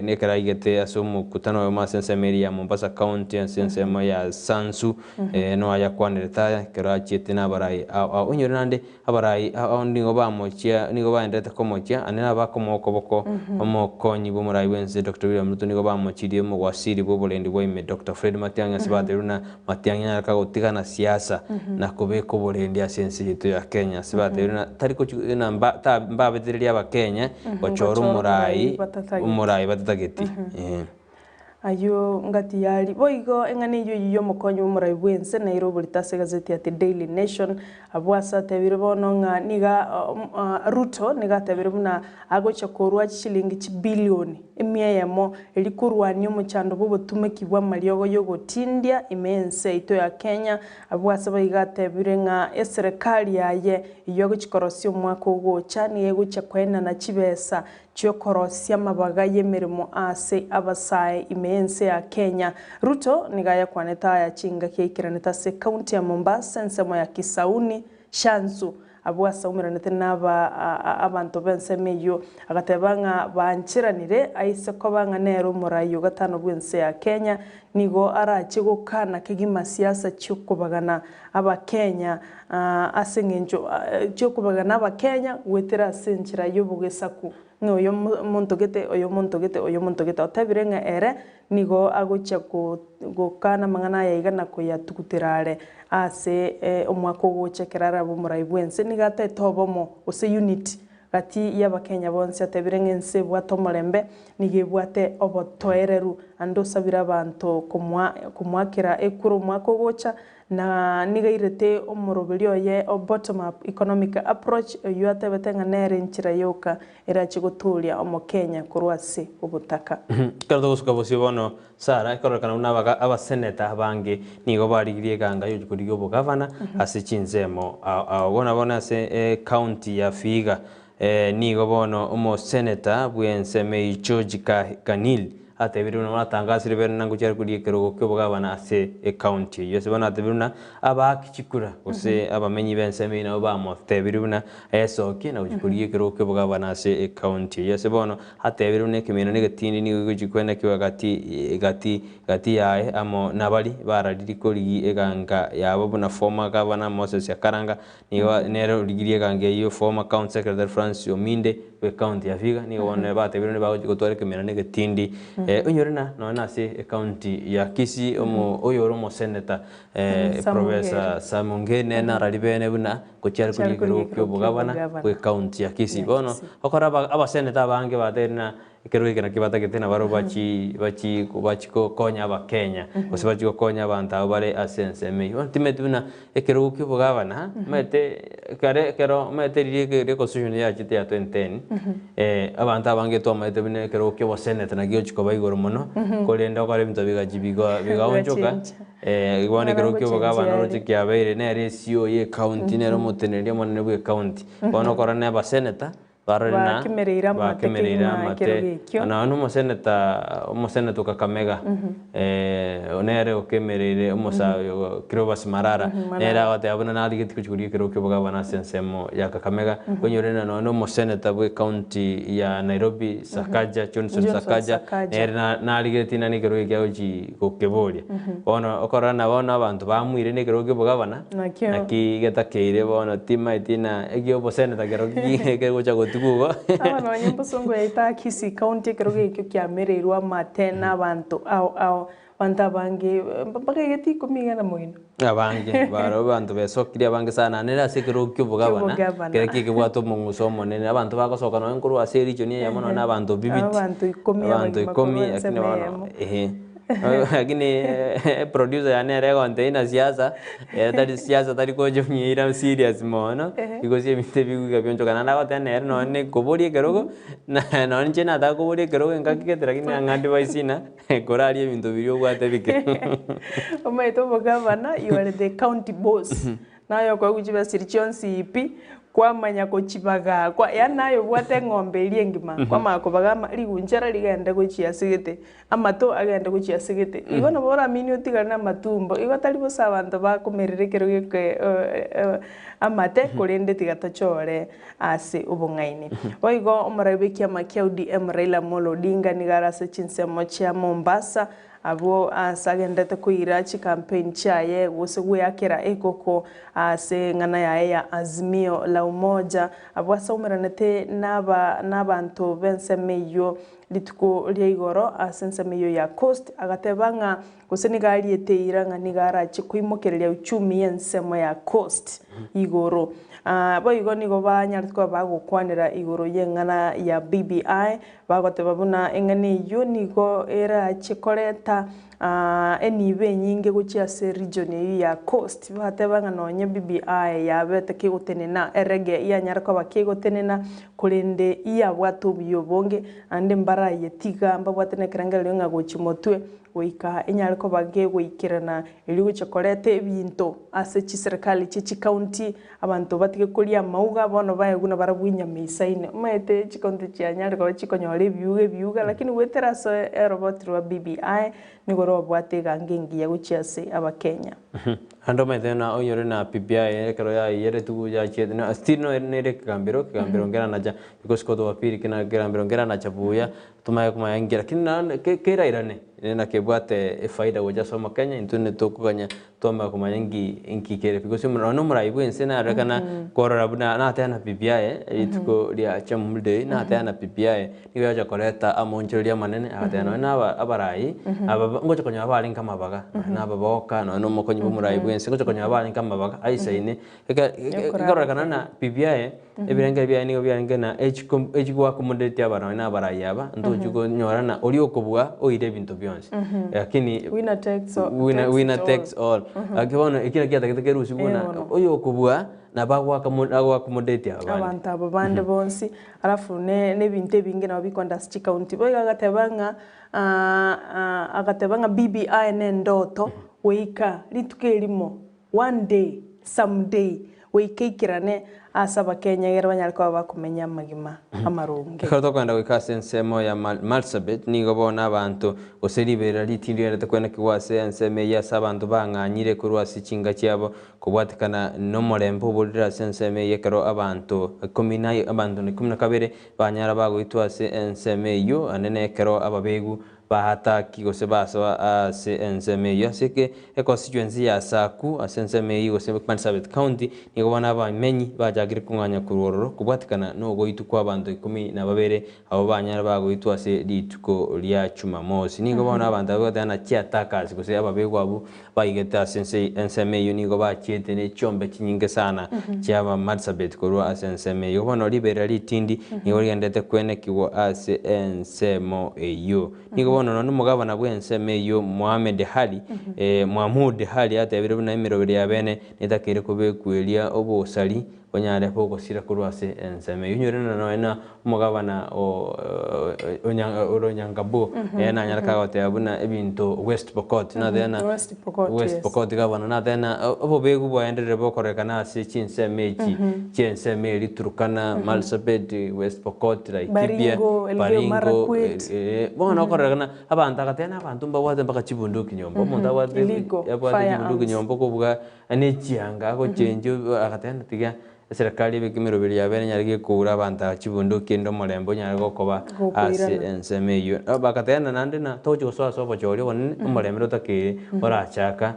nekero aigete ase omokutano oyomo ase ensemo eria ya Mombasa County ase ensemo ya Sansu noyo ayakwanerete aya ekero achiete na abarai ao ao. Onyore naende abarai ao ao nigo bamochia nigo baenderete komochia ande nabakomoa okoboko omokonyi bw'omorai bw'ense Doctor William Ruto nigo bamochirie omogwasiri bw'oborendi bwa ime Doctor Fred Matiang'i ase batebirie buna Matiang'i nare kagotigana siasa na kobeka oborendi ase ense yaito ya Kenya. Ase batebirie buna tari gochi na mba ta mbabetereria abakenya gochora Gochora omorai omorai batatageti. omorai batatageti eh. Ayio ngati yari. Boigo eng'ana eyio eyio y'omokonyi bw'omorai bw'ense nere oborito ase egazeti ya The Daily Nation. Abwo ase atebire bono ng'a niga Ruto nigo atebire buna agocha korua chishilingi chibilioni emia eyemo erio korwania omochando bw'obotumeki bw'amariogo y'ogotindia ime y'ense yaito ya Kenya. Abwo ase boigo atebire ng'a eserekari yaye eyio agochia korosia omwaka ogocha nigo egochia koenana chibesa chi'okorosia amabaga y'emeremo ase abasae ime y'ense ya Kenya. Ruto nigo ayakwanete aya chingaki aikeranete ase ekaunti ya Mombasa ensemo ya Kisauni, Shanzu, abwo ase aumeranete naba abanto b'ensemo eyio. Agateba ng'a baancheranire aise koba ng'a nere omorai o gatano bw'ense ya Kenya, nigo arache gokana kegima siasa chi'okobagana Abakenya ase eng'encho chi'okobagana Abakenya goetera ase enchera y'obogesaku, ng'a oyo omonto gete, oyo omonto gete, oyo omonto gete. Otebire ng'a ere nigo agochia gokana amang'ana aya iga na koyatugutera are ase omwaka ogocha ekero arabe omorai bw'ense. Nigo ataete obomo gose unity Gati y'Abakenya bonsi atebire ng'a ense ebwate omorembe nigo ebwate obotoereru ande osabire abanto komoakera ekura omwaka ogocha na nigo airete omoroberi oye o bottom up economic approach oyio atebete ng'a nere enchera yoka erache gotooria omokenya korwa ase obotaka. Ekero togosuka bosio bono, Sarah, ekororekana buna abaga abaseneta abange nigo barigirie eganga y'ogochia korigia obogavana ase chinsemo ao ao. Bono bono ase ecounty ya Vihiga nigo bono omoseneta bw'ensemo eyio George Kanil atebire buna batangasire bene na ngochia are korigia ekerogo ki'obogavana ase ecounty eyio. Ase bono atebire buna abaaki chikura gose abamenyi b'ensemo eyio nabo bamotebirie buna ayesokie na gochia korigia ekerogo ki'obogavana ase ecounty eyio. Ase bono Atebire buna ekemino na egetindi nigo gegochia kwenekigwa gati gati gati yaye amo nabari bararirie korigia eganga yabo buna former Governor Moses Akaranga nigo nere origirie eganga eyio former County Secretary Francis Ominde bwe county ya Vihiga nigo bono batebire buna bagochia gotwara ekemino na egetindi onyore na nonya ase ecounty ya Kisii omo oyore omosenator Professor Sam Ongeri nere narari bene buna gochia are korigia ekerogo kia obogavana bwe county ya Kisii. Bono okora abaseneta abange batebire ng'a ekerogo eke nakio batagete nabarobwo bachi bachi bachi gokonya abakenya gose bachi gokonya abanto abwo bare ase ensemo eyio. Bono timanyeti buna ekerogo kia obogavana omanyete kare ekero omanyete riria eke constitution yachete ya 2010 abanto abange twamanyete buna ekerogo kia oboseneta nakio gegochi koba igoro mono korende okore ebinto bigachi biga bigaonchoka. Bono ekero ki'obogabana oroche kiabeire nere esio y'ecounty, nere omoteneneri omonene bw'ecounty. Bono okora na abaseneta barore na Bakemereire amate bakemereire kegima amate. ekerogo ekio. Nonya na omoseneta omoseneta o Kakamega nere okemereire omosa Cleophas Malala, nere Malala. agoteba buna narigetie gochia korigia ekerogo ki'obogabana ase ensemo ya Kakamega. Onyore na nonya na omoseneta bw'ecounty ya Nairobi Sakaja, Johnson Johnson Sakaja, Sakaja. nere na narigetie nani ekerogo ekia gochi gokeboria. Bono okorora na bono abanto bamoire na ekerogo kia obogabana, Nakio. naki getakeire bono timaeti na ekia oboseneta kero ki kegocha gotigwa igo. Aba nonye mbosongo yaito aa Kisii County ekerogo ekio kiamereirwe amate na abanto ao ao, abanto abange mpaka egeti ikomi iga na moino. Abange barobwo abanto besokirie abange sana naende ase ekerogo kia obogabana, Ki'obogabana. kere kekebwate omong'uso omonene, abanto bagosoka nonye nkorwa ase erichoni eyemo nonye na abanto bibiti, Abanto ikomi abanto abagima ikomi korwa lakini ensemo bono eyemo. ehe lakini producer yane ere egontebia ng'a siasa, ere tari siasa tari gocha konyeira serious mono, igo ase ebinto ebi bigoika bionchoka naende agoteba nere nonye koboria ekerogo, nonye inche nataka koboria ekerogo engaki gete lakini ang'e advice ng'a. Korarie ebinto biria obwate bike. Omanyete omogavana, you are the county boss. Naye okoegwa chibesa chiria chionsi pi, kwamanya kochibaga kwa yaani naye obwate eng'ombe eria engima, kwamanya kobaga ama rigunchara rigende gochia ase gete, amato agende gochia ase gete. Igo nabo oraminie otigare na amatumbo, igo tari bosa abanto bakomerera ekero geke amate korende tiga tochore ase obong'aini. Boigo omorai bw'ekiama kia ODM Raila Amolo Odinga nigo are ase chinsemo chia Mombasa, Abwo aase agenderete koira chikampeini chiaye gose gweakera ekoko ase eng'ana yaye ya Azimio la Umoja, abwo ase aumeranete naba nabanto b'ensemo eyio rituko ria igoro ase ensemo eyio ya Coast, agateba ng'a gose nigo ariete eira ng'a nigo arache koimokereria uchumi y'ensemo ya Coast igoro. Boigo nigo banyarete koba bagokwanera igoro y'eng'ana ya BBI Bagoteba buna eng'ana eyio nigo erache koreta enibo enyinge gochia ase region eyio ya Coast. Bagateba ng'a nonye BBI yabete kegotenena, erege yanyara koba kegotenena, korende iyabwate obuya obonge, naende mbarayetiga mbabwate nekerengererio ng'a gochia motwe goika enyare koba kegoikerana erio gochia koreta ebinto ase chiserikali chie chicounty Abanto batige koria amauga, bono baegwe nabarabwo enyama eisaine. Omanyete chikonti chianyare koba chikonyora ebiuga ebiuga, lakini goetera ase eroboti rwa BBI nigo robwate egango engiya gochia ase Abakenya. Naende omanyete ng'a onyore na BBI ekero yaiyeretigwe yachiete na still nere nere ekegambero, ekegambero nkeranacha because court of appeal kena ekegambero nkeranacha buya, tomanye komanya nki lakini naende ke kerairane, nakebwate efaida gocha ase omokenya intwe nitokoganya Twamanya komanya inki inki kere pi, gose nonya omorai bw'ense narorekana korora buna nateba bibi aye rituko ria Jamhuri Day, nateba bibi aye, nigo yacha koreta amaonchoreria amanene, agateba nonya na aba abarai aba ngocha konyora barenge amabaga, nonya na ababoka, nonya na omokonyi bwa omorai bw'ense, ngocha konyora barenge amabaga aisaine, eke ekerorekana ng'a bibi aye, ebirengero biaye nigo biarenge ng'a echiko echikoaccommodate aba nonya na abarai aba, ntochi konyora ng'a oria okobua oire ebinto bionsi. Lakini Winner takes all, winner, takes winner it all. takes all. Lakini bono ekio nakio giatagete kerusiwe Eh, buna bono. oyo okobua nabo agoaccommo agoaccommodate aba bande. Abanto aba bande bonsi, alafu ne na ebinto ebinge nabo bikonda ase chikaunti. Boigo agateba ng'a agateba ng'a BBI na endoto goika rituko erimo One day, some day, goika eikerane ase Abakenya egere banyare koba bakomenya amagima amaronge. Ekero tokogenda goika ase ensemo ya Marsabit, nigo bono abanto, gose riberera ritindi rigenderete kwenekigwa ase ensemo eyio ase abanto bang'anyire korwa ase chinka chiabo, kobwatekana nomorembe oborire ase ensemo eyio ekero abanto ikomi na abanto ikomi na kabere banyara bagoitwa ase ensemo eyio, naende nekero ababegu Bahataki gose basoa ase ensemo eyio ase eke econstituency ya Saku ase ensemo eyio gose Marsabit County nigo bono abamenyi bachakire kong'anya korwa ororo kobwatekana nogoitwa kwa abanto ikomi na babere abwo banyare bagoitwa ase rituko ria Chumamosi. Nigo bono abanto abwo bagoteba ng'a chiattackers gose ababegwa abwo baigete ase ense ensemo eyio nigo bachiete ne chiombe chinyinge sana chiaba Marsabit korwa ase ensemo eyio. Bono riberera ritindi nigo rigenderete kwenekigwa ase ensemo eyio. Nigo bono nonye omogabana bw'ensemo eyio Mohamed Hali, Mohamud Hali atebire buna emeroberi ya bene netakeire kobekwa eria obosari bonyare bogosira korwa ase ensemo eyio. Onyore na nonya na omogabana o ore Onyangabu ere nanyare kagoteba buna ebinto West Pokot nateba na West Pokot, West yes. Pokot gavana nateba na obobegu bwaenderire bokorekana ase chinsemo echi chiensemo eria Turkana, Marsabit, West Pokot, Laikipia, Baringo, Elgeyo Baringo, Marakwet. bono okorekana abanto agateba na abanto mbabwate mpaka chibunduki nyomba, omonto abwate Illegal abwate chibunduki firearms. nyomba kobua ne chianga agochenjia agateba ng'a tiga eserekari ebeke emeroberi yabo ere enyare gekoura abanto aba chibunduki erinde omorembe onyare gokoba ase Gokoirana. ensemo eyio. Bagateba ng'a naende na togochia gosoa ase obochori obonene, omorembe totakeire orachaka,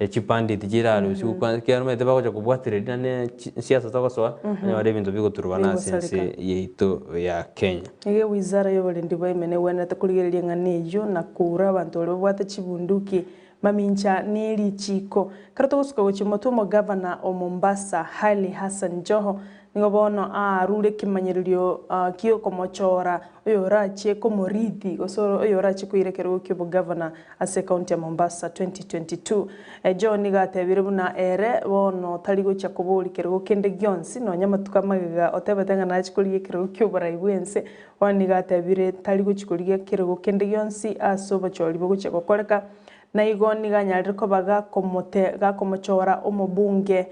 chibandit chirarusiwe kwanza ekiagera omanyete bagocha kobwatereria naende chisiasa togosoa, onyore ebinto bigoturubana ase ense Bigosareka. yaito ya Kenya. Nigo ewizara y'oborendi bwa ime negwenerete korigereria eng'ana eyio na koura abanto baria babwate chibunduki Mamincha ne richiiko. Ekero togosuka gochia omotwe omogavana o Mombasa Ali Hassan Joho nigo bono aarure ekemanyererio giokomochora oyorachie komorithi gose oyorachie koira ekerogo ki'obogavana ase ekaunti ya Mombasa 2022. Joho nigo atebire buna ere bono tari gochia koboria kerogo kende gionsi nonya amatuko amagega otebete ng'a nachie korigia ekerogo ki'oborai bw'ense bono nigo atebire tari gochia korigia kerogo kende gionsi ase obochori bogochia gokoreka. Na igo nigo anyarire koba gakomote gakomochora omobunge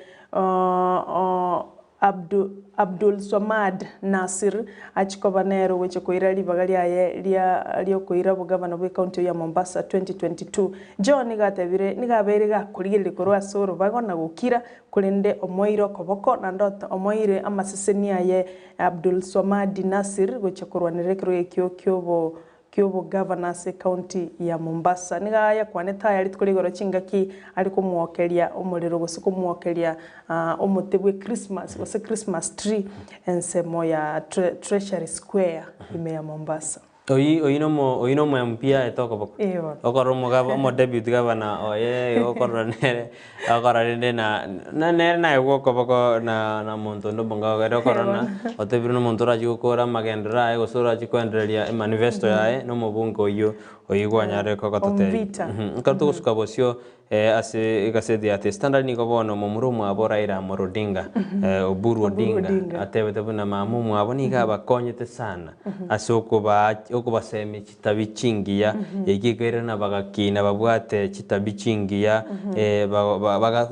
Abdulswamad Nassir achie koba nere ogochia koira ribaga riaye ria riokoira obogavana bw'ecounty ya Mombasa 2022. Joho nigo atebire nigo abeire gakorigereria korwa ase orobago na gokira korende omoeire okoboko naende omoeire amaseseni aye Abdulswamad Nassir gochia korwanerera ekerogo ekio kiobo ki'obogavana ase ecounty ya Mombasa. Nigo ayakwanete aya rituko rigoro chingaki are komwokeria omorero gose komwokeria omote bwe Christmas gose Christmas tree ensemo ya Treasury Square ime ya Mombasa. Oyio oyio nomo oyio nomo MP aete okoboko. Ee bono. Okorora omogaba omo deputy governor oye igo okorora nere Agokora rende na na nere naegwe okoboko na na omonto onde omonge ere okorora ng'a otebire na omonto orachie gokora amagenderero aye gose orachie koendereria emanifesto yaye na omobunge oyio oyio kwanyarire kogototebia. Omvita. Ekero togosuka bosio ase egaseti ya The Standard nigo bono omomura omwabo Raila Amolo Odinga Oburu Oburu Odinga Odinga. atebete buna mama omwabo nigo abakonyete sana ase okobaa okobasemia chitabi chingiya, ekio ekeirana bagakina babwate chitabi chingiya,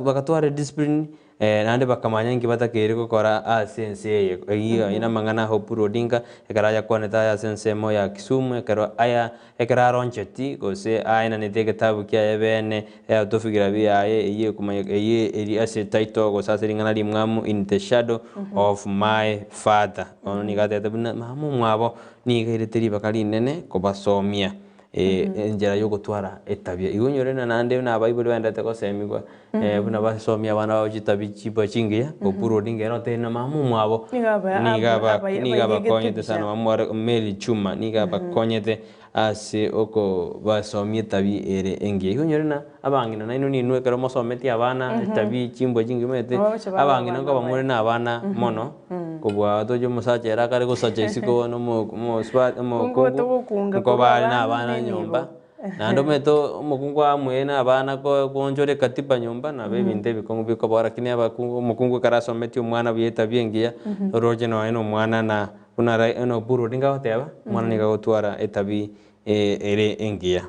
bagatwara ediscipline naende bakamanya inki batakeire gokora ase ense eye. Eyio ayio namang'ana a Oburu Odinga, ekero ayakwanete aya ase ensemo ya Kisumu, ekero aya ekero aroncheti gose aenanete egetabu kiaye bene, eautobigraphy yaye eyio ekomanyeka eyio eri ase etitle gose ase ring'ana rimwamu in the shadow of my father. Bono nigo atebete buna mama omwabo Nigo airete ribaga rinene kobasomia enchera y'ogotwara etabia. Igo onyore ng'a naende buna abaibori baenderete gosemigwa buna basomia abana babo chitabia chibwa chingiya, Oburu Odinga ere otebire ng'a mama omwabo Nigo aba- nigo aba- aba- nigo abakonyete abaiyegete sana buya. mama omwabo Mary Chuma nigo abakonyete ase okobasomia etabia ere engiya. Igo onyore ng'a abang'ina nainwe ninwe ekero mosometie abana etabia chimbwa chingiya omanyete Nabo bagocha baba abang'ina abana nkoba more baye. na abana mono. Kobua toche omosacha ere akare gosacha isiko bono omosubati Omokungu omokungu togokunga nkoba korwa are na abana abana na nyomba, enibo. naende omanyete omokungu amoire na abana ko koonchora ekatiba nyomba nabo ebinto ebikong'u bikoba lakini abakungu omokungu ekero asometie omwana buya etabia engiya, oroche nonye na omwana na buna Rai na Oburu Odinga agoteba, omwana nigo agotwara etabia ere engiya.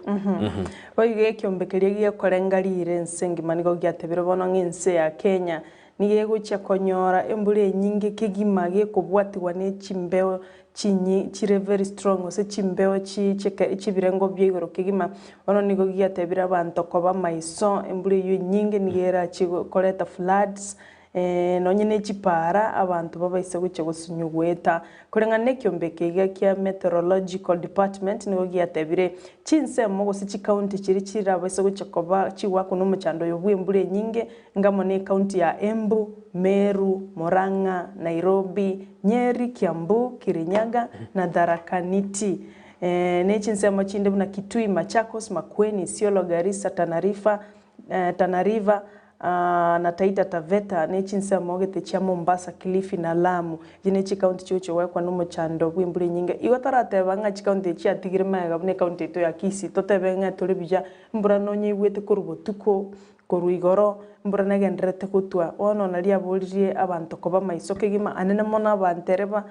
Boigo ekiombe keria gekorenga riire ense engima nigo giatebire bono ng'a ense ya Kenya Nigo egochia konyora embura enyinge kegima gekobwatigwa ne chimbeo chinyi chire very strong gose chimbeo chi chike chibirengo bia igoro kegima. Bono nigo giatebire abanto koba maiso embura eywo enyinge nigo erachie koreta floods nonye ne chipara abanto babaise gochia gosinywa goeta. Koreng'ana nekiombe eke iga kia Meteorological Department nigo giatebire chinsemo gose chicounty chiria chirabaise gochia koba chigwakwa nomochando oyo bw'embura enyinge Ngamo ne county ya Embu, Meru, Murang'a, Nairobi, Nyeri, Kiambu, Kirinyaga na Tharaka Nithi. Ne chinsemo chinde buna Kitui, Machakos, Makueni, Isiolo, Garissa, Tana River, Tana River, na Taita Taveta ne chinsemo gete chia Mombasa, Kilifi na Lamu. Echi ne chicounty chigochia goekwa nomochando bw'embura enyinge. Igo torateba ng'a chicounty echi chiatigire magega buna ecounty yaito ya Kisii, totebe ng'a tore buya, embura nonye igwete korwa botuko, Korwa igoro embura negendererete gotwa. Bono nario aboririe abanto koba maiso kegima, anene mono abantereba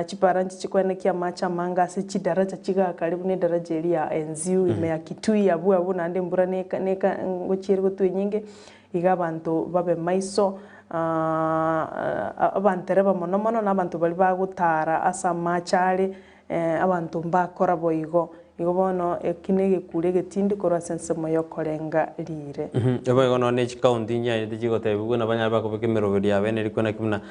chipara nchiche koenekia amache amange ase chidaraja chigakare buna edaraja eria ya Enziu ime ya Kitui abwo abwo naende embura neka neka ngochia ere gotwa enyinge, iga abanto babe maiso abantereba mono mono na abanto baria bagotara ase amache are Abanto mbakora boigo. Igo bono eki negekuro egetindi korwa ase ensemo y'okorenga riire. Naboigo nonya ne chikaunti nchiaye tichigotebigwa buna banyare bakobeka emeroberi yabo enerikwe naki buna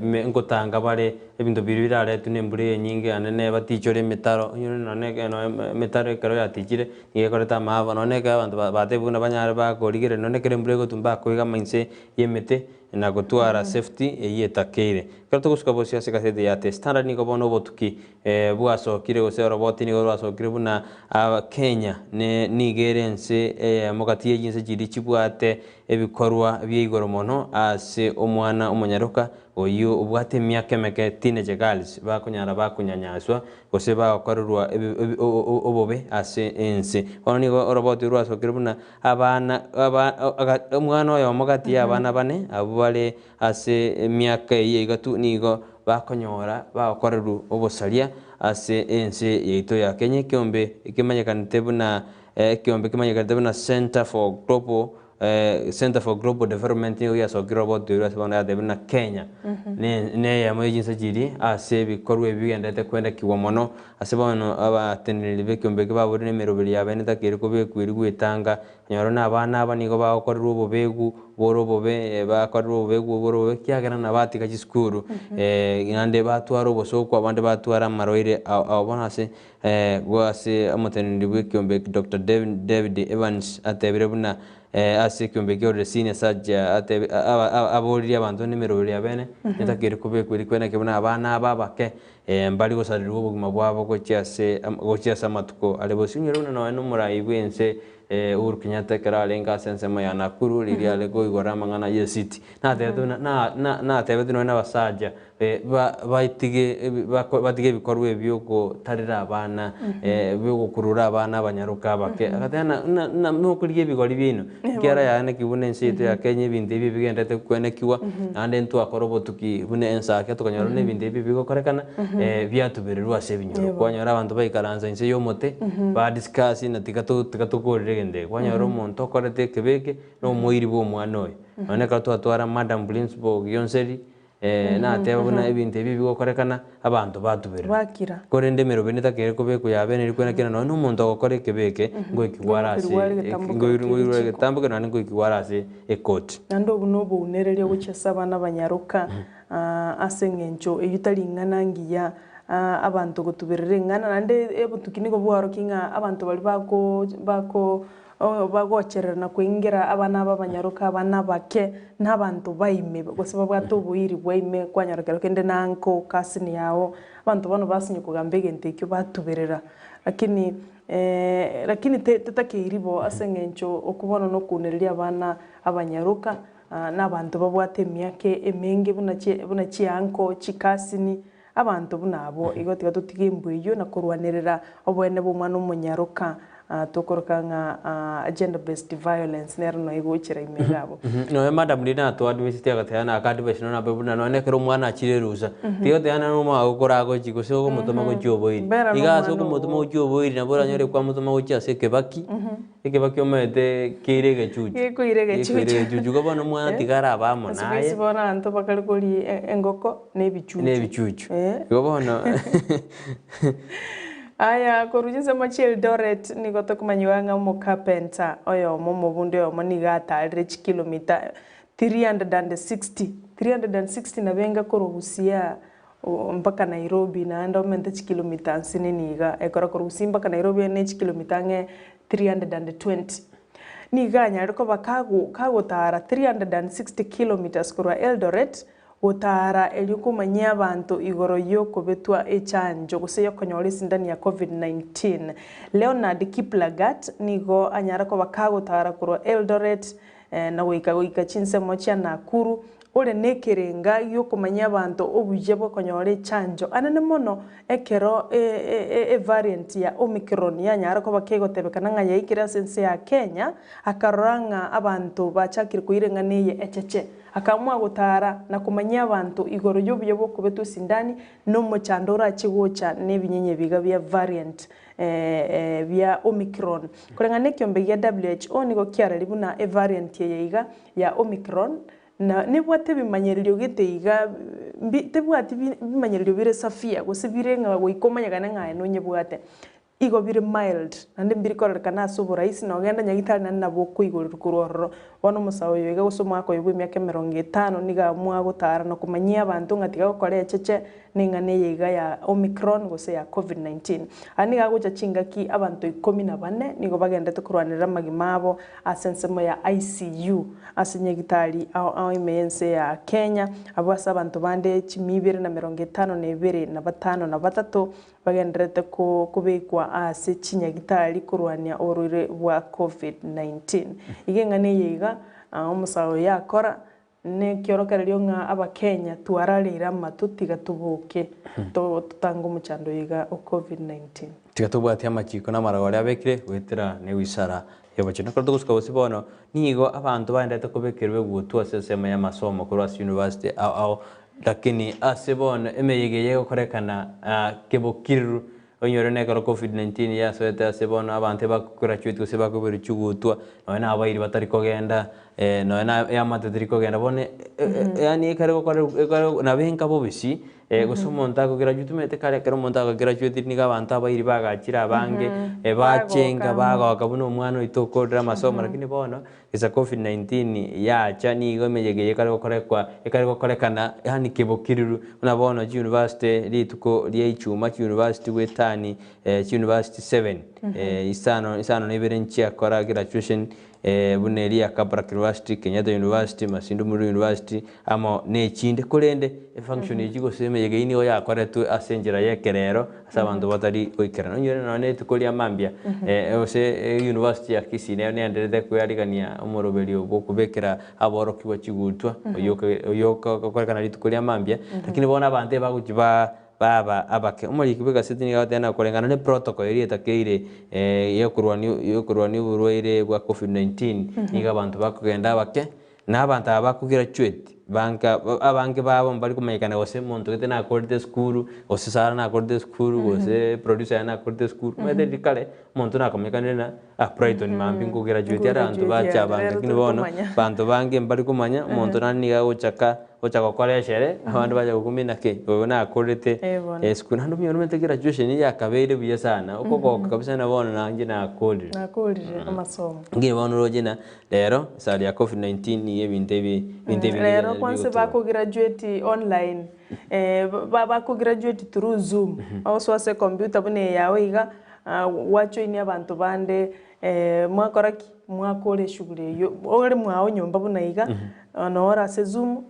ngotanga bare ebinto biria biraretwe na embura enyinge naende batichore emetaro onyore nonya nonya emetaro ekero yatichire nigo ekoreta amaaba nonya ekero abanto batebigwe buna banyare bakorigereria nonya ekero embura egotwa mbakoigama inse y'emete na gotwara safety eyio etakeire. Ekero togosuka bosio ase egaseti ya The Standard nigo bono obotuki bwasokire gose oroboti nigo rwasokire buna Kenya nigo ere ense eyemo gati ye chinse chiria chibwate ebikorwa bia igoro mono ase omwana omonyaroka oyio obwate emiaka emeke teenage girls bakonyara bakonyanyaswa gose bagokorerwa obobe ase ense. Bono nigo oroboti rwasokire buna abana omwana oyomo gati ya abana bane abwo bare Ase emiaka eyio igatu nigo bakonyora bagokorerwa obosaria ase ense yaito ya Kenya ekeombe ekemanyekanete buna Ekeombe kemanyekanete buna Centre for Global Centre for Global Development nigo giasokire roboti oria ase bono yatebire buna Kenya neyemo ye chinse chiria ase ebikorwa ebi bigendererete koendekigwa mono ase bono abateneneri b'ekeombe eke baborire emeroberi yabo etakeire kobekwa erio gwetanga Nyora na abana aba nigo bagokorerwa obobegu bore obobe, bakorerwa obobegu bore obobe ekiagera nabatiga chisukuru, naende batwara obosooku abande batwara amarwaire ao ao. Bono ase ase omoteneneri bw'ekeombe eke Doctor David Evans atebire buna ase ekeombe ekio orire senior surgeon atebi aboririe abanto buna emeroberi ya bene etakeire kobekwa erio kweneki buna abana aba abake mbari gosarirwa obogima bwabo gochia ase gochia ase amatuko are bosio. Onyore buna nonya nomorai bw'ense Uhuru Kenyatta ekero arenge ase ensemo ya Nakuru riria are koigora amang'ana y'esiti, natebete buna na na natebete nonya nabasacha batige batige ebikorwa ebi biogotarera abana biogokurura abana abanyaroka abake. Agateba ng'a ng'a ng'a nokorigia ebigori biaino, ekiagera yaye naki buna ense yaito ya Kenya ebinto ebi bigenderete kwenekigwa, naende ntwakora obotuki buna ensake tokanyora buna ebinto ebi bigokorekana, biatubererwa ase ebinyoro. Kwanyora abanto baikaransa inse y'omote, ba discuss na tiga to tiga tokorere egento eke. Kwanyora omonto okorete ekebe eke, na omoiri bwa omwana oyo. Nonye ekero twatwara madam principal Gionseri, nateba buna ebinto ebi bigokorekana, abanto batubererwa. Bakira. Korende emeroberio netakeire kobekwa ya bene rikwena kera nonye na omonto ogokora ekebe eke, ngoikigwa are ase Ngoikigwa are egetambokero ngoirwa kia richiko. egetambokero naende ngoikigwa are ase ekoti. Naende obwo nobounereria gochia ase abana abanyaroka, ase eng'encho eyio tari ing'ana ngiya abanto gotuberera eng'ana, naende obotuki nigo bwaorokia ng'a abanto baria bako bako bagocherera na koingera abana aba abanyaroka abana abake, na abanto baime gose babwate oboiri bwa ime kwanyora kero kende na uncle, cousin yago, abanto bono basinywa kogamba egento ekio batuberera. Lakini lakini tetakeiri bo ase eng'encho okwo bono nokounereria abana abanyaroka, na abanto babwate emiaka emenge buna buna chianko, chikasini, abanto buna abwo. Igo tiga totige embwa eyio na korwanerera oboene bwa omwana omonyaroka tokoroka ng'a gender based violence nero noyo egochera ime iga abwo. Nonya madam riria natwadvisete agateba naka advice nonya nabe buna nonya ekero omwana achire erusa, tiga goteba nere omwagokora agochi gose okomotoma gochia oboiri. Bera Iga ase nomwana okomotoma ogo. gochia oboiri nabo oranyore kwamotoma gochia ase ekebaki, Ekebaki omanyete keire egechuchu. Gekoira egechuchu. Gekoira egechuchu. Igo bono omwana tiga arabe amo Ase naye. bwensi bono abanto bakare koria engoko na ebichuchu. Na ebichuchu. Eh. Igo bono. Aya, korwa chinsemo chia Eldoret nigo tokomanyiwa ng'a omocarpenter oyomo omobundi oyomo nigo atarire chikilomita 360, 360 nabo enga korwa Busia mpaka Nairobi naende omente chikilomita nsinini iga, ekero korwa Gusii mpaka Nairobi ne chikilomita ang'e 320. Nigo anyare koba kago kagotara 360 kilometres korwa Eldoret gotara erio komanyia abanto igoro y'okobetwa echanjo gose y'okonyora esindani ya Covid-19. Leonard Kiplagat nigo anyare koba kagotara korwa Eldoret na goika goika chinsemo chia Nakuru Ore nekerenga gi'okomanyia abanto obuya bw'okonyora echanjo anene mono ekero evariant ya Omicron yanyara koba kegotebekana ng'a yaikire ase ense ya Kenya, akarora ng'a abanto bachakire koira eng'ana eye echeche. Akaamua gotara na komanyia abanto igoro y'obuya bw'okobetwa esindani na omochando orache gocha nebinyenye ebiga bia variant bia Omicron. Koreng'ana nekiombe gia WHO nigo kiarari buna evariant eye iga ya Omicron Na nebwate ebimanyererio gete iga, mbi tebwati bi bimanyererio bire safia, gose bire ng'a goika omanyekane ng'a aye nonyebwate. Igo bire mild, naende mbiri kororekana ase oborahisi, nogenda nyagitari naende nabo okoigorerwa korwa ororo. Bono omosae oyo iga gose omwaka oyo bwa emiaka emerongo etano nigo amua gotara na komanyia abanto ng'a tiga gokora echeche na eng'ana eye iga ya Omicron gose ya Covid 19. Aya nigo agocha chingaki abanto ikomi na bane nigo bagendete korwanerera amagima abo ase ensemo ya ICU ase nyagitari ao ao ime y'ense ya Kenya, abwo ase abanto bande chimia ibere na merongo etano na ebere na batano na batato bagendererete kobekwa ase chinyagitari korwania oborwaire bwa Covid 19. Iga eng'ana eye iga omosae oyo yakora Nekiorokererio ng'a Abakenya twarareire amato tiga toboke totange omochando oyo iga o Covid 19. Tiga tobwatie amachiko na amarago aria abekire goetera newisara y'obochenu. Ekero togosuka bosio bono, nigo abanto baenderete kobekerwa egutwa ase ensemo y'amasomo korwa ase university ao ao, lakini ase bono emeyega eye egokorekana kebokiriru. Oinyore na ekero Covid-19 yasoete ase bono abanto ebakograduate gose bakoberwa chigutwa, nonya na abairi batari kogenda, nonya na eamate teri kogenda bono yaani ekere gokora ekere nabo enka bobisi, gose omonto akograduate omanyete kare ekero omonto akograduate nigo abanto abairi bagachire abange, bachenga bagoka buna omwana oito okorire amasomo lakini bono, Gesa Covid-19 yacha nigo emeyega eye ekare gokorekwa ekare gokorekana yaani kebokiriru buna bono chiuniversity rituko ria ichuma chiuniversity goetani chiuniversity seven isano isano na ibere nchiakora graduation buna eria ya Kabarak University, Kenyatta University, Masinde Muliro University amo na echinde korende efunction echi gose emeyega eyio nigo yakoretwe ase enchera ya ekerero ase abanto batari goikerana. Onyore nonya na rituko ria mambia gose eyunivasiti ya Kisii nero nenderete koyarigania omoroberio bwa okobekera aborokigwa chigutwa oyio oyio ogokorekana rituko ria mambia, lakini bono abanto ebagochia ba baba abake. Omoriki bwa egaseti nigo agoteba ng'a koreng'ana na eprotocol eria etakeire ya okorwania ya okorwania oborwaire bwa Covid-19, nigo abanto bakogenda abake. Na abanto aba bakograduate banka abange babo mbari komanyekana gose monto gete nakorete esukuru, gose Sarah nakorete esukuru, gose producer aye nakorete esukuru, omanyete riria kare, omonto nakomanyekanire ng'a ah Brighton mambia nkograduate are abanto bacha abange, Rero lakini tori bono komanya. banto bange mbari komanya, omonto naende nigo agochaka gocha gokora eshere, abande bacha gokumia naki oyo nakorete Eh bono. esukuru. Naende omonye omanyete graduation yakabeire buya sana, okogoka kabisa buna bono nainche nakorire. Nakorire amasomo. Lakini bono oroche ng'a Rero, esari ya Covid 19 nigo ebinto ebi ebinto ebinge Rero bigotoka. kwanse bakograduate online, ba bakograduate through zoom, ogosoa ase ecomputer buna eye yago iga, gwajoinia abanto bande mwakora ki? Mwakora eshughuli eywo, ore mwao nyomba buna iga, noo ore ase zoom,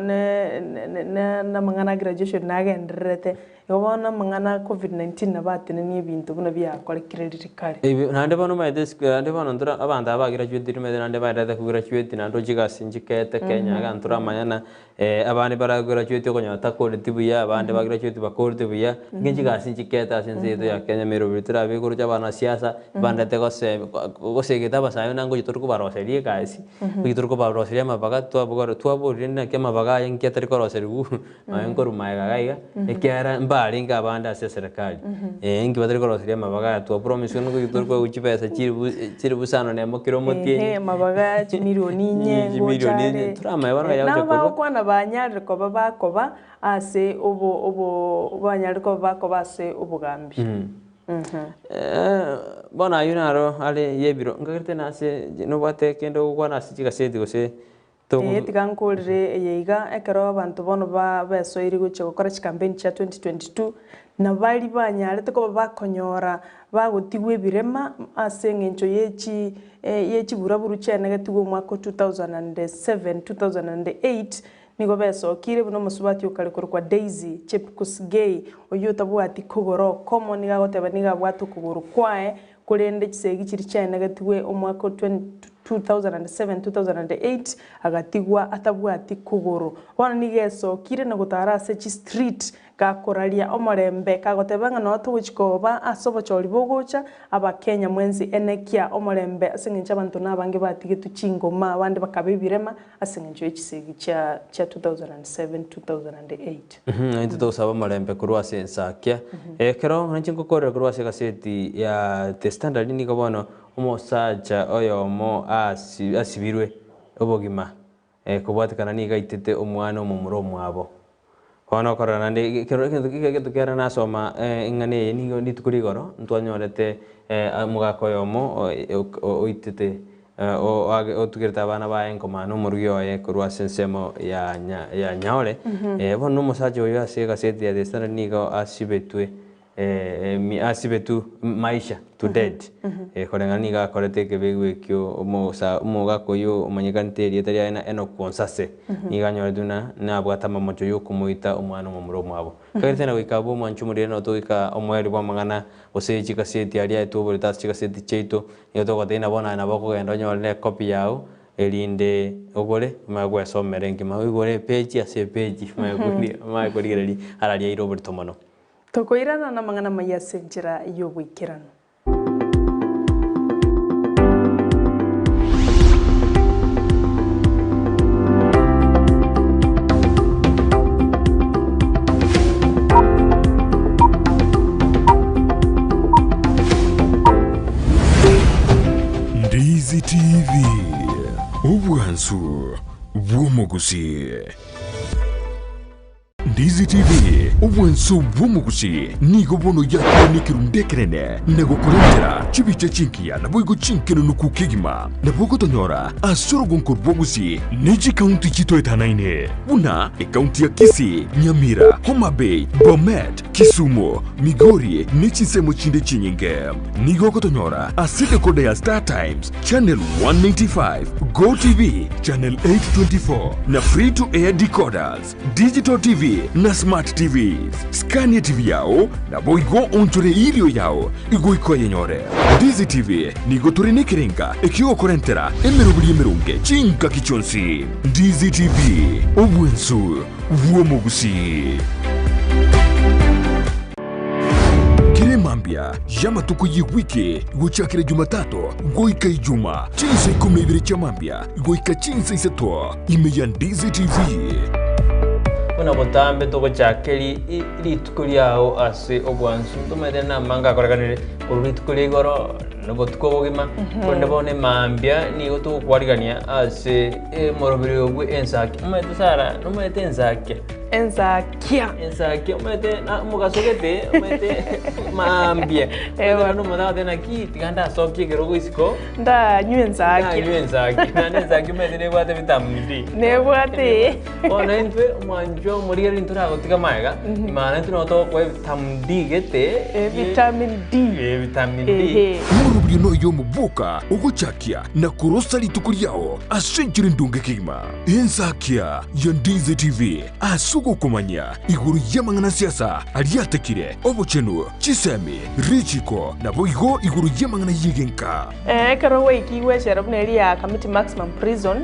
ne ne na amang'ana a graduation nagendererete. Igo bono amang'ana a Covid 19 nabo atenenie ebinto buna biakorekire riria kare. Ebi naende bono omanyete isiko naende bono ntora abanto aba bagraduatire omanyete naende baendererete kograduate naende oche egasi nchikete Kenya iga ntoramanyana abande baragraduate okonyora takoreti buya abande bagraduate bakorete buya, lakini chigasi nchikete ase ense yaito ya Kenya emeroberi torabe koroche abanasiasa bandete gose gosegeta abasae buna ngochi tori kobaroseria egasi, ngochi tori kobaroseria amabaga twabogora twaborire naki amabaga aya nki atari koroseriwu. Nonya nkorwa magega iga iga, ekiagera mbarenge abande ase eserekari, eh, inki batari koroseria amabaga aya twapromiswa nigo tore koegwa chibesa chilifu chilifu isano na emo kera omotienyi. Ehe, amabaga chimilioni inye ngocha Chimilioni inye, are. toramanye bono Nabo yagocha korwa. bagokwana banyarire koba bakoba ase obo obo banyarire koba bakoba ase obogambi. Bono ayio naro are yebiro, nkagerete nase nobwate kende ogokwana ase chigaseti gose Ee, tiga nkorire eye iga, ekero abanto bono ba besoirie gochia gokora chikampeni chia 2022, na baria banyarete koba bakonyora bagotigwa ebirema ase eng'encho ye chi ye chiburaburu chiaenegetigwe omwaka o 2007, 2008, nigo besokire buna omosubati okare korokwa Daisy Chepkosgei, oyio otabwati kogoro okomo, nigo agoteba nigo abwate okogoro kwaye Korende chisegi chiria chiaenegetigwe omwaka o 2007, 2008, agatigwa atabwati kogoro. Bono nigo esokire na gotara ase chistreet gakoraria omorembe, kagoteba ng'a noo togochi koba ase obochori bogocha, Abakenya mwensi enekia omorembe ase eng'encho abanto nabange batigetwe chingoma abande bakaba ebirema ase eng'encho ye chisegi chia chia 2007, 2008. Naintwe togosaba omorembe korwa ase ensakia. Ekero nainche ngokorera korwa ase egaseti ya The Standard nigo bono omosacha oyomo asi asibirwe obogima kobwatekana nigo aitete omwana omomura omwabo. Bono okorora naende ekero egento egento kere nasoma eng'ana eye nigo rituko rigoro ntwanyorete omogaka oyomo oitete Otugerete abana baye enkoma na omorugi oye korwa ase ensemo ya ya Nyaore. Bono omosacha oyo ase egaseti ya The Standard nigo asibetwe asibetwe maisha to dead koreng'ana nigo akorete ekebegwa ekio omosa omogaka oyio omanyekanete erieta riaye na Enock Onsase nigo anyoretwe buna nabwate amamocho yokomoita omwana omomura omwabo. Kagerete na goika abwo omwancho omorere nabo togoika omoerio bw'amang'ana gose chikaseti aria aetwoborete ase chigaseti chiaito. Nigo togotebia ng'a bono aye nabo okogenda onyore ekopi yao, erinde ogore omanye gwesomera enkima, oigore epeji ase epeji omanye kori omanye korigereria ara riaire oborito mono. Tokoirana namang'ana amaya ase enchera y'oboikeranu. bw'omogusii. Ndizi TV, obwanso bw'omogusii, nigo bono yakorwa nekerundu ekenene na gokorentera chibicha chingiya naboigo chinkenenuku kegima. Nabo ogotonyora ase orogonko rwa Gusii ne chikaunti chitoetanaine buna ekaunti ya Kisii, Nyamira, Homa Bay, Bomet, Kisumu, Migori ne chinsemo chinde chinyinge. Nigo ogotonyora ase decoder ya Star Times, Channel 195, Go TV, Channel 824 na Free to Air decoders, Digital TV na Smart TVs. Scania TV yao naboigo onchore irio yao igoika oyenyore. Ndizi TV nigo tore nekerenga ekiogokorentera emeroberi emeronge chingaki chionsi. Ndizi TV, obwensu bw'omogusii. Kera emambia y'amatuko y'ewiki gochakera Jumatatu goika Ijuma, chinsa ikomi na ibere chia mambia goika chinsa isato, ime ya Ndizi TV. Buna botambe togochaka rituko riao ase obwansu, ntomanyete namange akorekanire korwa rituko ria igoro na obotuko obogima, korende bono emambia nigo togokwarigania ase omoroberi oyo bwe ensaki. Omanyete Sarah, nomanyete ensakia? Ensakia. Ensakia omanyete na omogaso gete omanyete mambia. Ewa. Omanyete omonto agoteba naki tiga ndasokie ekerogo isiko. Ndanywe ensakia. Ndanywe ensakia. Naende ensakia omanyete nebwate vitamin D. Nebwate. Bono intwe omwanchwa omorigereria ntoragotiga magega, maana intwe nabo togokoa evitamin D gete. Vitamin D. Vitamin D. Ehe. Omoroberio noyo omoboka ogochakia na korosa rituko riao ase enchera endonge kegima. Ensakia ya Ndizi TV ase ogokomanya igoro y'amang'ana siasa aria atekire, obochenu, chisemi, richiko, naboigo igoro y'amang'ana y'egenka. Ekero gwaikigwe echela buna eria ya Kamiti Maximum Prison,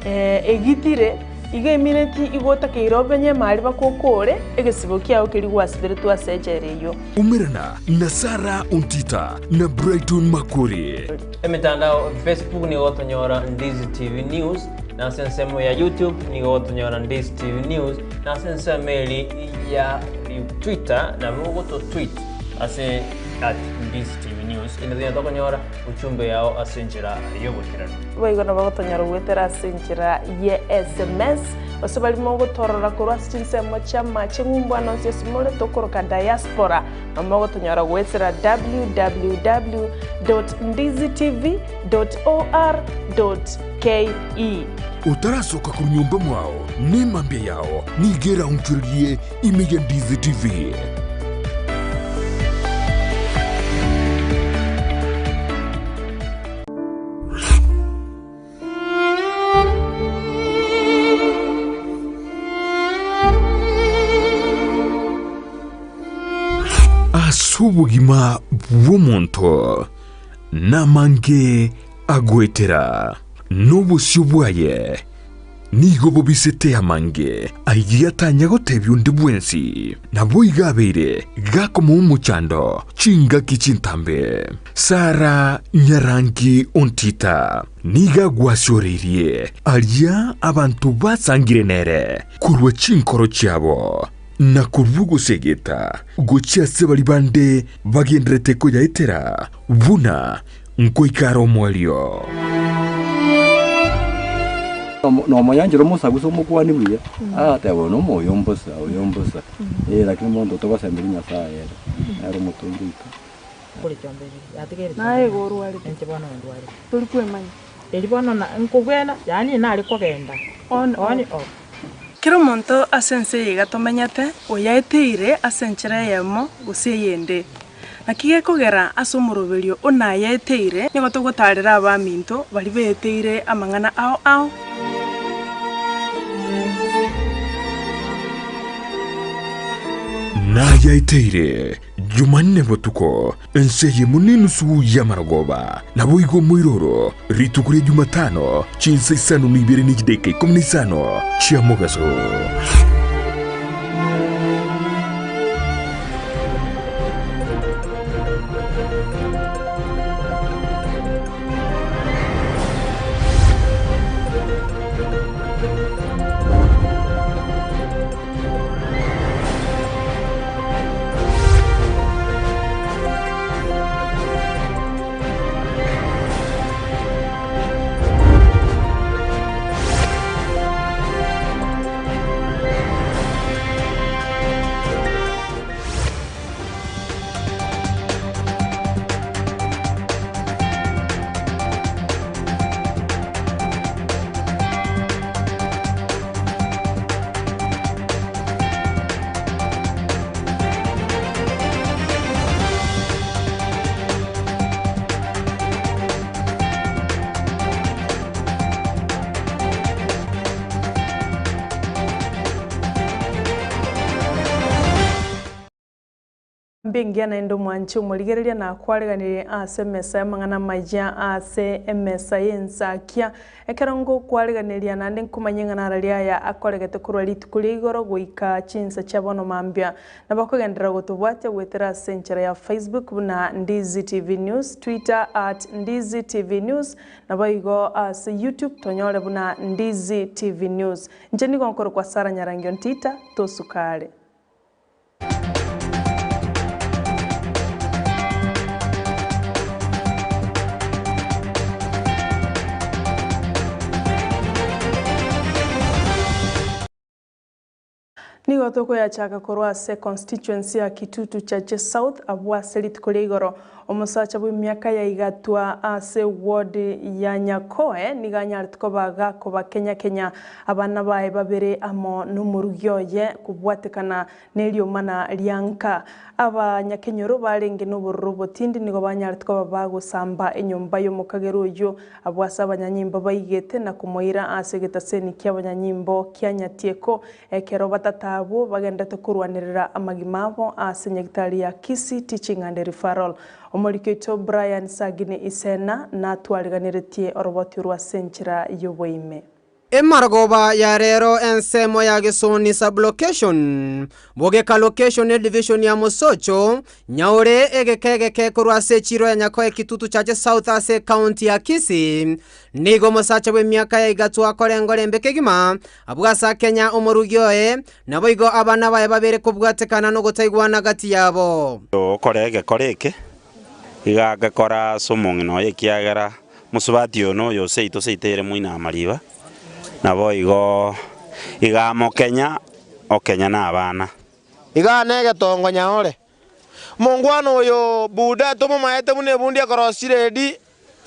egitire, igo emineti igo otakeire omenye emari mpaka okore egesibo kiao keria gwasiberetwe ase echela eyio. Umerana na Sarah Ontita na Brighton Makori. Emetandao Facebook nigo gotonyora Ndizi TV News, na ase ensemo ya YouTube nigo gotonyora Ndizi TV News, na ase ensemo eri ya Twitter nabo ogoto tweet ase at Ndizi TV News inde tonya tokonyora uchumbe yao ase enchera y'oboikeranu. Boigo nabo gotonyora goetera ase enchera ye sms, gose baria mogotorora korwa ase chinsemo chi'amache ng'umbu ande onsi ase more tokoroka diaspora, nabo mogotonyora goetera www dot ndizitv dot or dot ke. Otarasoka korwa nyomba mwao, nemambia yao nigo eraonchorerie ime ya Ndizi TV. Ase obogima bw'omonto namange agoetera, na obosio bwaye nigo bobisete amange ayio atanya gotebia onde bwensi. Naboigo abeire gakomoa omochando chingaki chintambe. Sara nyarangi ontita nigo agwasioreirie aria abanto basangire nere korwa chinkoro chiabo, na korwa ogosegeta gochia ase baria bande bagendererete koyaetera buna nkoika are omoerio. Nomoyanchera omosagusa omokuani buya, agateba oyo nomoyo mbosa, oyo mbosa, eh lakini monto togosemeria Nyasaye ere, nere omotongi oito. Naye igo orwarete, tori kwemanya. Kera omonto ase ense eye iga tomenyete, oyaeteire ase enchera eyemo gose eyende. Naki gekogera ase omoroberio o nayaeteire, nigo togotaarera abaminto baria beeteire amang'ana ao ao. Nayaeteire Jumanne botuko, ense eyemo nenusu y'amarogoba, naboigo omoiroro, rituko ria Jumatano, chinsa isano na ibere ne chidaeka ikomi na isano chia mogaso. Emambia engiya naende omwanche omorigereria nakwareganirie ase emesa y'amang'ana amaya ase emesa y'ensakia. Ekero ngokwareganeria naende nkomanye ng'a narari aya akoregete korwa rituko ria igoro goika chinsa chia bono mambia. Nabo okogenderera gotobwatia goetera ase enchera ya Facebook buna Ndizi TV News, Twitter at Ndizi TV News, naboigo ase YouTube tonyore buna Ndizi TV News. Inche nigo nkorokwa Sarah Nyarangio Ntita, tosukare. Nigo tokoyachaka korwa ase constituency ya Kitutu Chache South abwo ase rituko ria igoro. Omosacha bw'emiaka ya igatwa ase ward ya Nyakoe nigo anyarete koba gakobakenya kenya abana baye babere amo nomorugi oye kobwatekana neriomana ria nka. Abanyakenyoro barenge nobororo obotindi nigo banyarete koba bagosamba enyomba y'omokagera oyio abwo ase abanyanyimbo baigete na komoira ase egetaseni ki'abanyanyimbo kia Nyatieko ekero batata abwo bagendete korwanerera amagima abo ase nyagitari ya Kisii Teaching and Referral. Omoriki oito Brian Sagini Isena natwariganeretie oroboti orwo ase enchera y'oboime. Emarogoba ya rero ensemo ya Gesoni sub-location, Bogeka location edivision ya Mosocho, Nyaore egeka egeke korwa ase echiro ya Nyakoe Kitutu Chache South ase ecounty ya Kisii. Nigo omosacha bw'emiaka ya igatwa akorengora embe kegima, abwo ase akenya omorugi oye, naboigo abana baye babere kobwatekana nogotaigwana gati yabo. Okore egekora eke, iga agekora ase omong'ina oye, ekiagera mosubati oyo noyo oseito seito ere moino amariba, naboigo iga amokenya, okenya na abana. Igaa negetongo nyaore. Omongwana oyo Buda tomomaete buna ebundi ekorosia chiredi,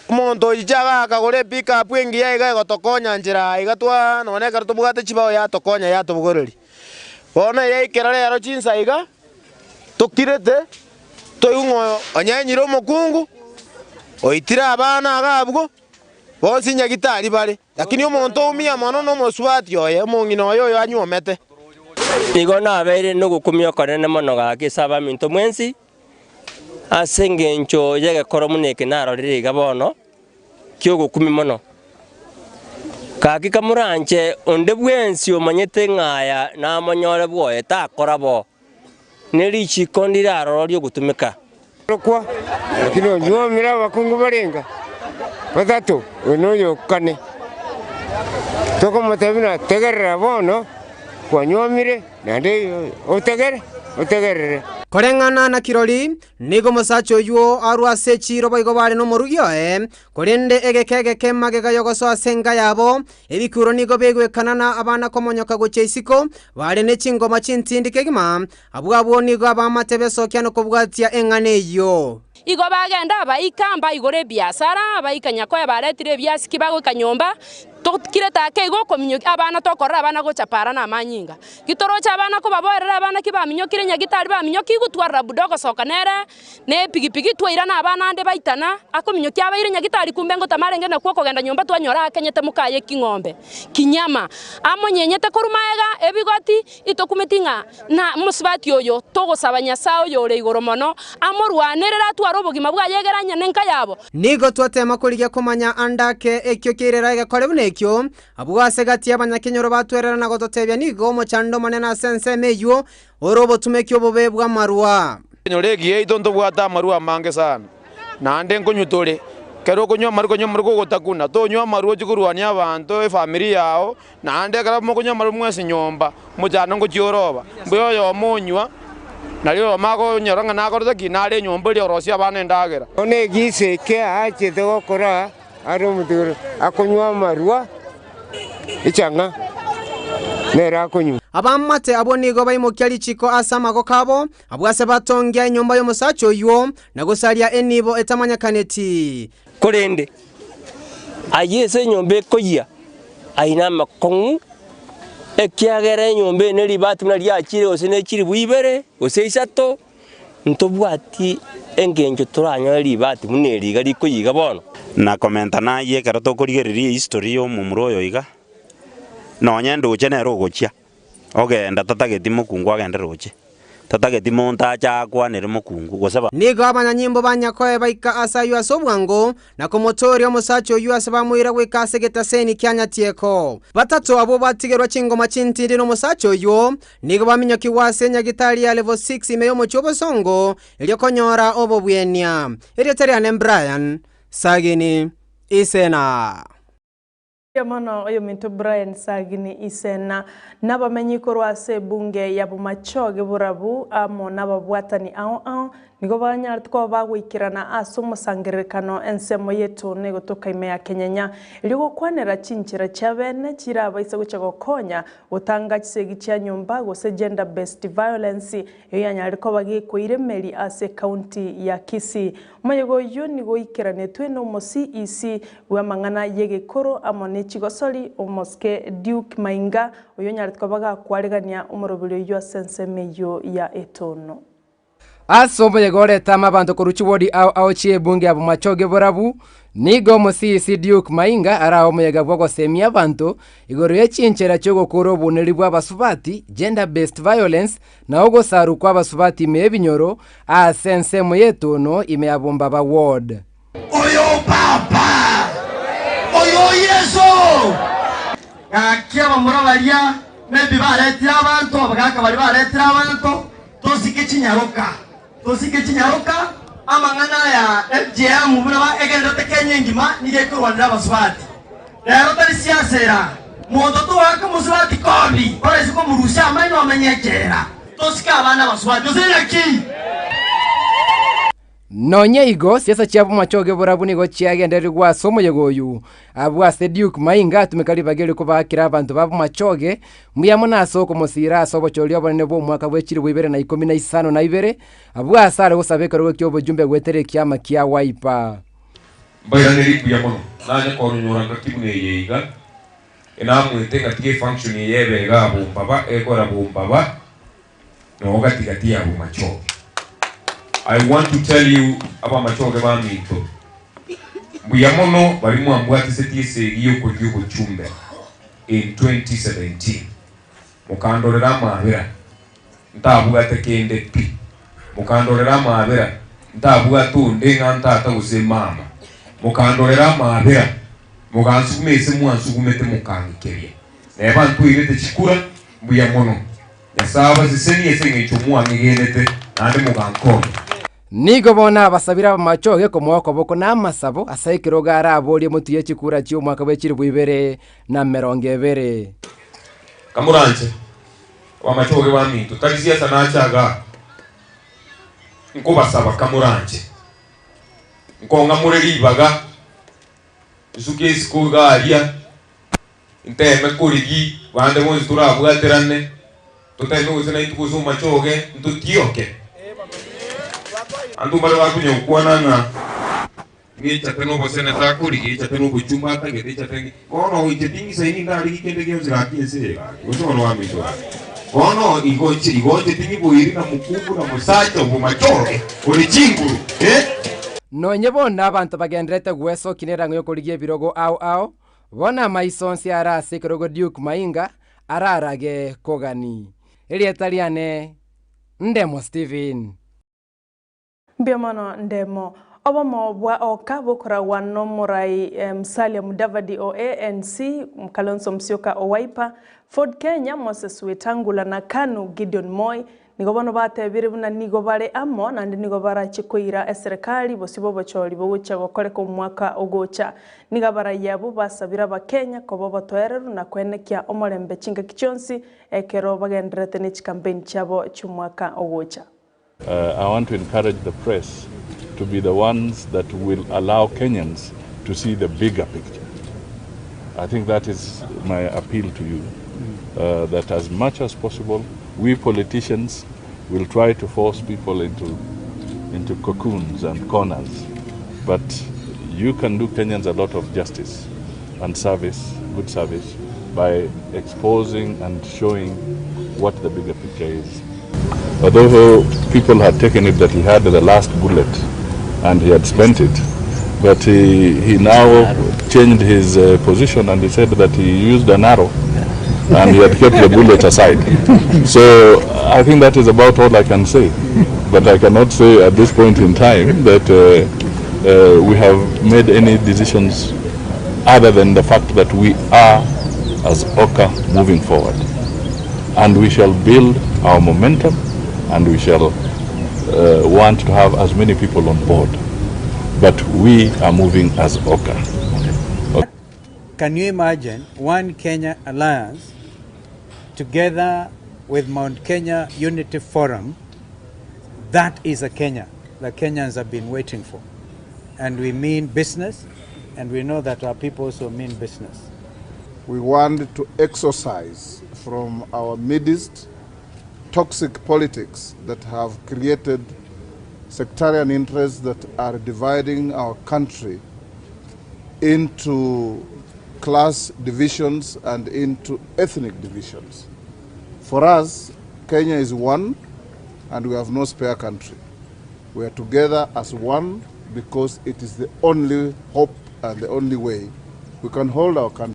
omonto ochiche iga akagora epickup engiya iga egotokonya nchera aa iga twa nonye ekero tobwate chibao yatokonya yatobogoreria. Bono yaikera rero chinsa iga, tokirete, toigwe ng'a onyenyire omokungu, oitire abana iga abwo, bonsi nyagitari bare. Lakini omonto omuya mono nomosubati oye, omong'ina oye oyo anyuomete. Nigo nabeire nogokumia okonene mono gaki ase abaminto mwensi, ase engencho y'egekoro buna eke narorire iga bono, ki'ogokumia mono. Gaki kamoranche onde bwensi omanyete ng'a aya namonyore bwoye, takora bo, ne richiko ndire aroro ri'ogotumeka. Korokwa, lakini onyuomire abakungu barenga batato, oyo noyo okane. Tokomotebia ng'a tegerera bono, kwanyuomire, naende otegere, otegerere. Koreng'ana na kirori, nigo omosacha oyio arwe ase echiiro boigo bare nomorugi oye, korende egeka egeke magega y'ogosoa ase enka yabo, ebikuro nigo bigwekana na abana komonyoka gochia isiko, bare ne chingoma chintindi kegima, Abwo abwo nigo abaamate besokia nokobwatia eng'ana eyio. Igo bagenda abaika mbaigore ebiasara, abaika nyakoe baretire ebiasiki bagoika nyomba, tokirete ake igo okominyokia abana tokorora abana gocha para na amanyinga. Gitoroche abana kobaboerera abana ki baminyokire nyagitari baminyokigwe twarora buda ogosoka nere ne epigipigi twairana abana ande baitana, akominyokia abaire nyagitari kumbe ngotama arenge nakwo okogenda nyomba twanyora akenyete mokaye king'ombe, kinyama, amonyenyete korwa maega ebigoti, Itokumeti ng'a na mosubati oyo togosaba Nyasae oyore igoro mono amorwanerere atware obogima bwaye egere anyene enka yabo. Nigo twatema korigia komanya ande ake ekio kiairera egekore buna ekio, abwo ase gati y'abanyakenyoro batwerera na gototebia nigo omochando omonene ase ensemo eyio ore obotumeki obobe bw'amarwa. Ekenyoro eki giaito ntobwate amarwa amange sana, naende nkonywa tore. Ekero okonywa amarwa konywa amarwa kogotakuna, tonywa amarwa ochie korwania abanto, efamiri yao, Naende ekero mokonywa amarwa mwensi nyomba, omochando ngochia oroba, mbuya oyomo onywa, nario oyomo akonyora ng'a nakorete ki? Nare enyomba eria orosie abana endagera. Bono egiisa eke aachete gokora are omotigoro, akonywa amarwa echang'a, nere akonywa. Abaamate abwo nigo baimokia richiko ase amagoko abo, abwo ase batongia enyomba y'omosacha oyio, na gosaria enibo etamanyekaneti. Korende ayio ase enyomba ekoyia, ayio namakong'u, ekiagera enyomba eye ne ribati buna riachire gose ne chilifu ibere, gose isato, ntobwati engencho toranyore ribati buna eri iga rikoyia iga bono. Na komenta nayio ekero tokorigereria ehistory ya omomura oyo iga, nonye ndoche nere ogochia, ogenda tatageti mokungu agende roche. Tatageti monto ache aakwanere mokungu, gose ba. Nigo abanyanyimbo ba Nyakoe baika ase ayio ase obwango, na komotooria omosacha oyio ase bamoira goika ase egetaseni kia Nyatieko. Batato abwo batigerwa chingoma chintindi nomosacha oyio, nigo baminyokigwa ase enyagitari ya Level 6 ime y'omochie obosongo, erio konyora obobwenia. Erieta riane Brian Sagini Isena. Mbuya mono oyominto Brian Sagini Isena nabamenyi korwa ase ebunge ya Bomachoge Borabu amo nababwatani ao ao nigo banyarete koba bagoikerana ase omosangererekano ensemo y'etono egotoka ime ya Kenyenya erio gokwanera chinchera chia bene chirabaise gocha gokonya gotanga chisegi chia nyomba gose gender based violence Eyio yanyarire koba gekoiremeria ase ekaunti ya Kisii. Omoyega oyio nigo oikeranetwe n'omo-CEC bw'amang'ana y'egekoro amo ne chigosori, omosike Duke Mainga, oyio onyarete koba gakwaregania omoroberi oyio ase ensemo eyio ya etono. Ase omoyega oretame abanto korwa chiwodi ao ao chi'ebunge ya Bomachoge Borabu, nigo omo-CEC Duke Mainga arae omoyega bw'ogosemia abanto igoro ye chinchera chi'ogokoora obouneri bw'abasubati, gender based violence, na ogosarwa kw'abasubati ime y'ebinyoro ase ensemo y'etono ime ya Bombaba Ward. Oyo Papa, oyo Yeso. Gaki abamura baria maybe baretire abanto, abagaka baria baretire abanto, tosike chinyaroka, tosike chinyaroka, amang'ana aya FGM buna ba egenderete Kenya engima nigo ekorwanera abasubati. Rero tari siasa era, monto togoaka mosubati kobi, oraise komorusia amaino amenye echela. Tosike abana abasubati, gose naki? Nonya igo, siasa chia bomachoge borabu nigo chiagendererigwe ase omoyega oyu, abwo ase Duke Mainga atumeka ribaga erio kobaakera abanto ba bomachoge mbuya mono ase okomosiira ase obochori obonene bw'omwaka bwe chilifu ibere na ikomi na isano na ibere, abwo ase are gosaba ekerogo ki'obojumbe goetera ekiama kia Wiper. Mbairanerie mbuya mono, nanye koronyora ngaki buna eye iga, enamwete ng'a tiga efunction eye ebe igaa bombaba, egokora bombaba, noo gati gati ya bomachoge. I want to tell you abamachoge baminto, mbuya mono baria mwambwatisetie esegi y'okorigia obochumbe in 2017. Mokandorera amaabera, ntabwate kende pi. Mokandorera amaabera, ntabwate onde ng'a ntata gose mama. Mokandorera amaabera, mogansuguma ase mwansugumete mokang'ikeria. Neba ntwairete chikura, mbuya mono. Nyasae abasesenie ase engencho mwang'egenete naende mogankonya. Nigo bono abasabire abamachoge komoa okoboko na amasabo ase ekerogo araborie motwe ye chikura chi'omwaka bwe chilifu ibere na emerongo ebere. Kamoranche, abamachoge baminto, tari siasa nache igaa, nkobasaba kamoranche, nkong'amore ribaga, nsuke isiko iga aria, Nteeme korigia bande bonsi torabwaterane, toteme gose naintwe gose omachoge, ntotioke. Abanto mbare bakonya gokwana ng'a ng'echate noboseneta akorigia, echate nobochumba atagete, echate nge. Bono inche tingisaini ndarigie kende gionsi gaki ense eye gaki, gose bono baminto gaki. Bono igo inche igo inche tinyiboiri na mokungu na mosacha obomachoge ore chinguru, eh. Nonye bono abanto bagendererete gwesokia nerang'o y'okorigia ebirogo ao ao, Bono amaiso onsi are ase ekerogo Duke Mainga ararage kogani. Erieta riane Ndemo Stephen. Mbuya mono Ndemo. Obomo bwa oka bokoragwa nomorai Musalia Mudavadi o ANC, Kalonzo Musyoka o Wiper, Ford Kenya Moses Wetangula na Kanu Gideon Moi Nigo bono batebire buna nigo bare amo, naende nigo barache koira eserekari bosio bw'obochori bogochia gokoreka omwaka ogocha. Nigo abarai abwo basabire Abakenya koba obotoereru na koenekia omorembe chingaki chionsi ekero bagendererete ne chikampeni chiabo chi'omwaka ogocha. I want to encourage the press to be the ones that will allow Kenyans to see the bigger picture. I think that is my appeal to you, uh, that as much as possible, we politicians will try to force people into, into cocoons and corners. But you can do Kenyans a lot of justice and service, good service, by exposing and showing what the bigger picture is. Although people had taken it that he had the last bullet and he had spent it, but he, he now changed his uh, position and he said that he used an arrow And he had kept the bullet aside. So I think that is about all I can say. But I cannot say at this point in time that we have made any decisions other than the fact that we are, as OCA, moving forward. And we shall build our momentum and we shall want to have as many people on board. But we are moving as OCA. Okay. Can you imagine One Kenya Alliance together with Mount Kenya Unity Forum? That is a Kenya that Kenyans have been waiting for. And we mean business, and we know that our people also mean business. We want to exercise from our midst toxic politics that have created sectarian interests that are dividing our country into class divisions and into ethnic divisions. For us, Kenya is one and we have no spare country. We are together as one because it is the only hope and the only way we can hold our country.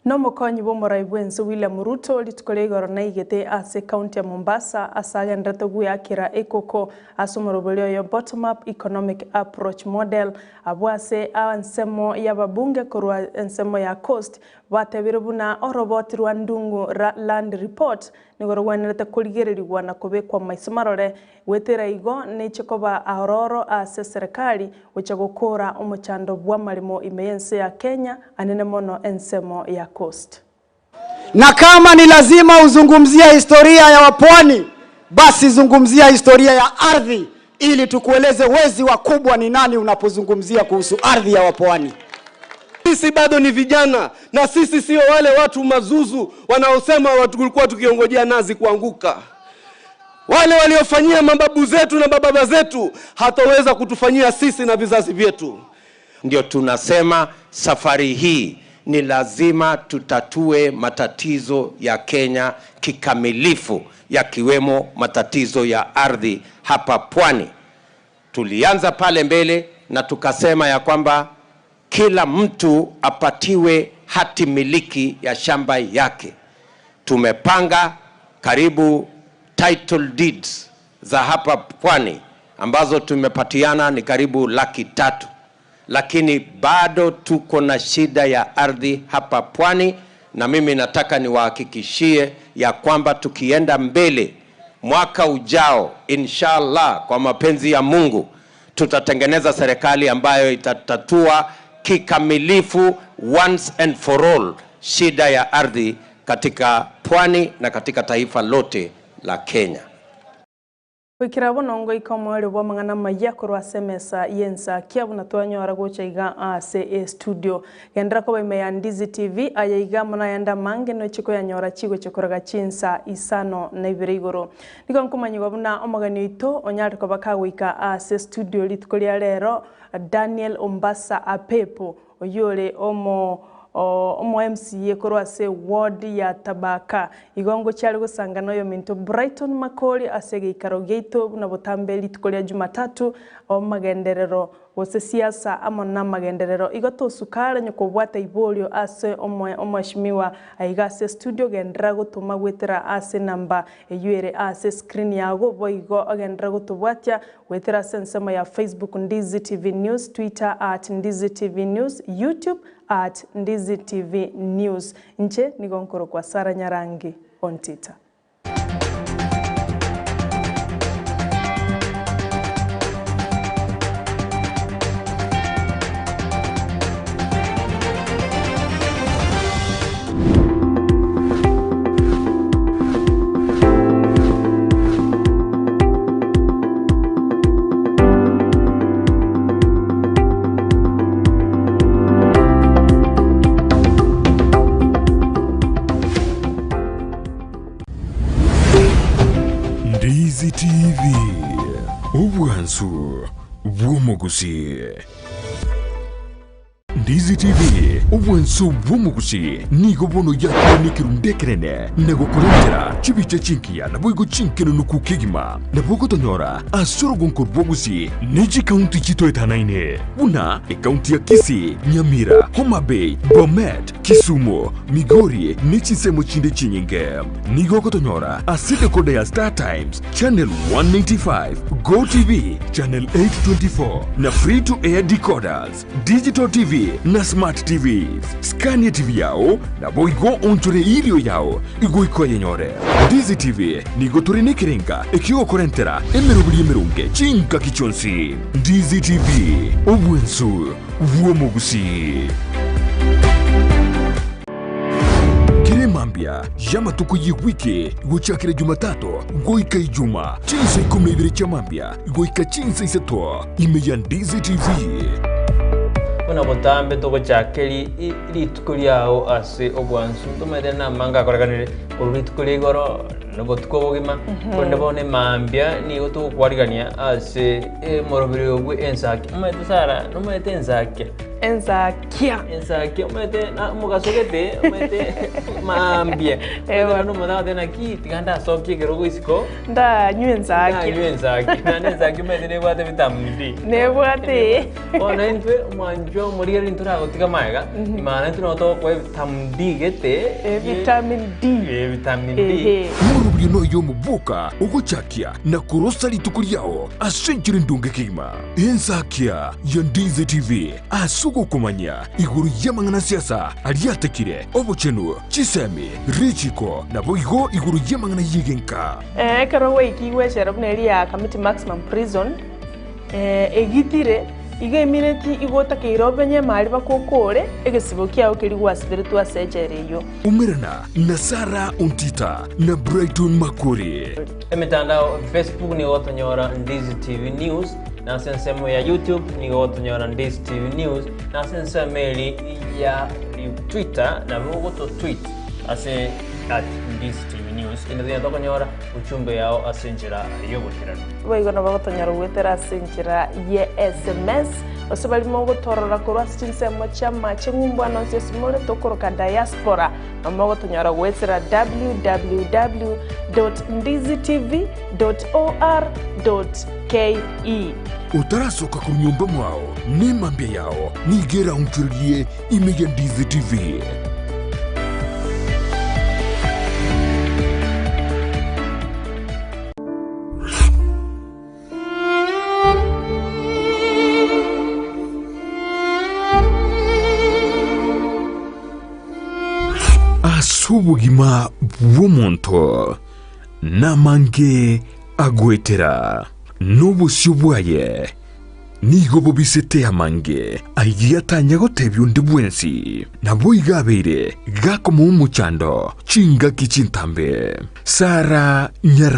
Nomokonyi bw'omorai bw'ense William Ruto rituko ria igoro naigete ase ekaunti ya Mombasa ase agenderete gweakera ekoko ase omorobori oyo Bottom Up Economic Approach Model abwo ase ensemo y'ababunge korwa ensemo ya Coast batebire buna oroboti rwa Ndung'u Land Report nigo rogwenerete korigererigwa na kobekwa maiso marore Goetera igo neche koba aororo ase eserekari gocha gokoora omochando bw'amaremo ime y'ense ya Kenya, anene mono ensemo ya Coast. Na kama ni lazima uzungumzie historia ya wapwani, basi zungumzia historia ya ardhi ili tukueleze wezi wakubwa ni nani unapozungumzia kuhusu ardhi ya wapwani. Sisi bado ni vijana na sisi sio wale watu mazuzu wanaosema tulikuwa tukiongojea nazi kuanguka. Wale waliofanyia mababu zetu na mababa zetu hataweza kutufanyia sisi na vizazi vyetu. Ndio tunasema safari hii ni lazima tutatue matatizo ya Kenya kikamilifu, yakiwemo matatizo ya ardhi hapa pwani. Tulianza pale mbele na tukasema ya kwamba kila mtu apatiwe hati miliki ya shamba yake. Tumepanga karibu title deeds za hapa pwani ambazo tumepatiana ni karibu 300,000, lakini bado tuko na shida ya ardhi hapa pwani, na mimi nataka niwahakikishie ya kwamba tukienda mbele mwaka ujao, inshallah, kwa mapenzi ya Mungu, tutatengeneza serikali ambayo itatatua kikamilifu once and for all shida ya ardhi katika pwani na katika taifa lote la Kenya. Goikera bono ngoika omoerio bw'amang'ana amaya korwa ase emesa y'ensakia buna twanyora gocha iga ase estudio. Genderera koba ime ya Ndizi TV aya iga amo nayande amange noche koyanyora chigocha koraga chinsa isano na ibere igoro. Nigo nkomanyigwa buna omogeni oito onyare koba kagoika ase estudio rituko ria rero Daniel Ombasa Apepo oyio ore omo omo MCA korwa ase eward ya Tabaka. Igo ngochia are gosanga noyominto Brighton Makori ase egeikaro giaito buna botambe rituko ria Jumatatu amagenderero gose siasa amo namagenderero. Igo tosuka are onye kobwata iborio ase omweshimiwa aiga ase estudio genderera gotoma goetera ase enamba eyio ere ase escreen yago boigo ogenderere gotobwatia goetera ase ensemo ya Facebook Ndizi TV News, Twitter at Ndizi TV News, YouTube at Ndizi TV News. Inche nigo nkorokwa Sarah Nyarangi Ontita. Ndizi TV, obwansu bw'omogusii. Ndizi TV, obwanso bw'omogusi nigo bono yakinire ekerundu ekenene na gokorentera chibicha chingiya naboigo chinkenenuku kegima. Nabo ogotonyora ase orogonko rw'ogusi ne chikaunti chitoetanaine buna ekaunti ya Kisii, Nyamira, Homa Bay, Bomet, Kisumu, Migori ne chinsemo chinde chinyinge. Nigo ogotonyora ase decoder ya Star Times, Channel 195, Go TV, Channel 824 na Free to Air decoders, Digital TV na Smart TVs. Scan TV yao naboigo onchore erio yao igoika oyenyore. Ndizi TV nigo tore nekerenga ekiogokorentera emeroberi emeronge chingaki chionsi. Ndizi TV, obwensu bw'omogusii. Kera emambia y'amatuko y'ewiki gochakera Jumatatu goika Ijuma, chinsa ikomi na ibere chia mambia goika chinsa isato, ime ya Ndizi TV. Buna botambe togochaka rituko riao ase obwansu, ntomaete namanga akorekanire korwa rituko ria igoro na obotuko obogima, korende bono emambia nigo togokwarigania ase emoroberi obwe ensaki. Omanyete Sarah, nomanyete ensakia? Ensakia. Ensakia omanyete na omogaso gete, omanyete maambia. Omanyete naende omonto agoteba naki tiga ndasokie ekerogo isiko. Ndanywe ensakia. Ndanywe ensakia. Naende ensakia omanyete nebwate vitamin D. Nebwate. Bono intwe omwanchwa omorigereria ntoragotiga magega, maana intwe nabo togokoa evitamin D gete. Vitamin D. Eh, vitamin D. Ehe. Omorobio noyo omoboka ogochakia na korosa rituko riao ase enchera endonge kegima. Ensakia ya Ndizi TV ase ogokomanya igoro y'amang'ana siasa aria atekire, obochenu, chisemi, richiko, naboigo igoro y'amang'ana y'egenka. Ekero gwaikigwe echela buna eria ya Kamiti Maximum Prison, egitire, igo emineti igo otakeire obenye emari bakokore egesibo kiao keria gwasiberetwe ase echela eyio. Umerana na Sarah Ontita na Brighton Makori. Emetandao Facebook nigo gotonyora Ndizi TV News, na ase ensemo ya YouTube nigo gotonyora Ndizi TV News, na ase ensemo eri ya Twitter nabo ogoto tweet ase at Ndizi TV News. Inde tonya tokonyora uchumbe yao ase enchera y'oboikeranu. Boigo nabo gotonyora goetera ase enchera ye sms, gose baria mogotorora korwa ase chinsemo chi'amache ng'umbu ande onsi ase more tokoroka diaspora, nabo mogotonyora goetera www dot ndizitv dot or dot ke. Otarasoka korwa nyomba mwao, nemambia yao nigo eraonchorerie ime ya Ndizi TV. Ase obogima bw'omonto namange agoetera, na obosio bwaye nigo bobisete amange ayio atanya gotebia onde bwensi. Naboigo abeire gakomoa omochando chingaki chintambe. Sara nyara.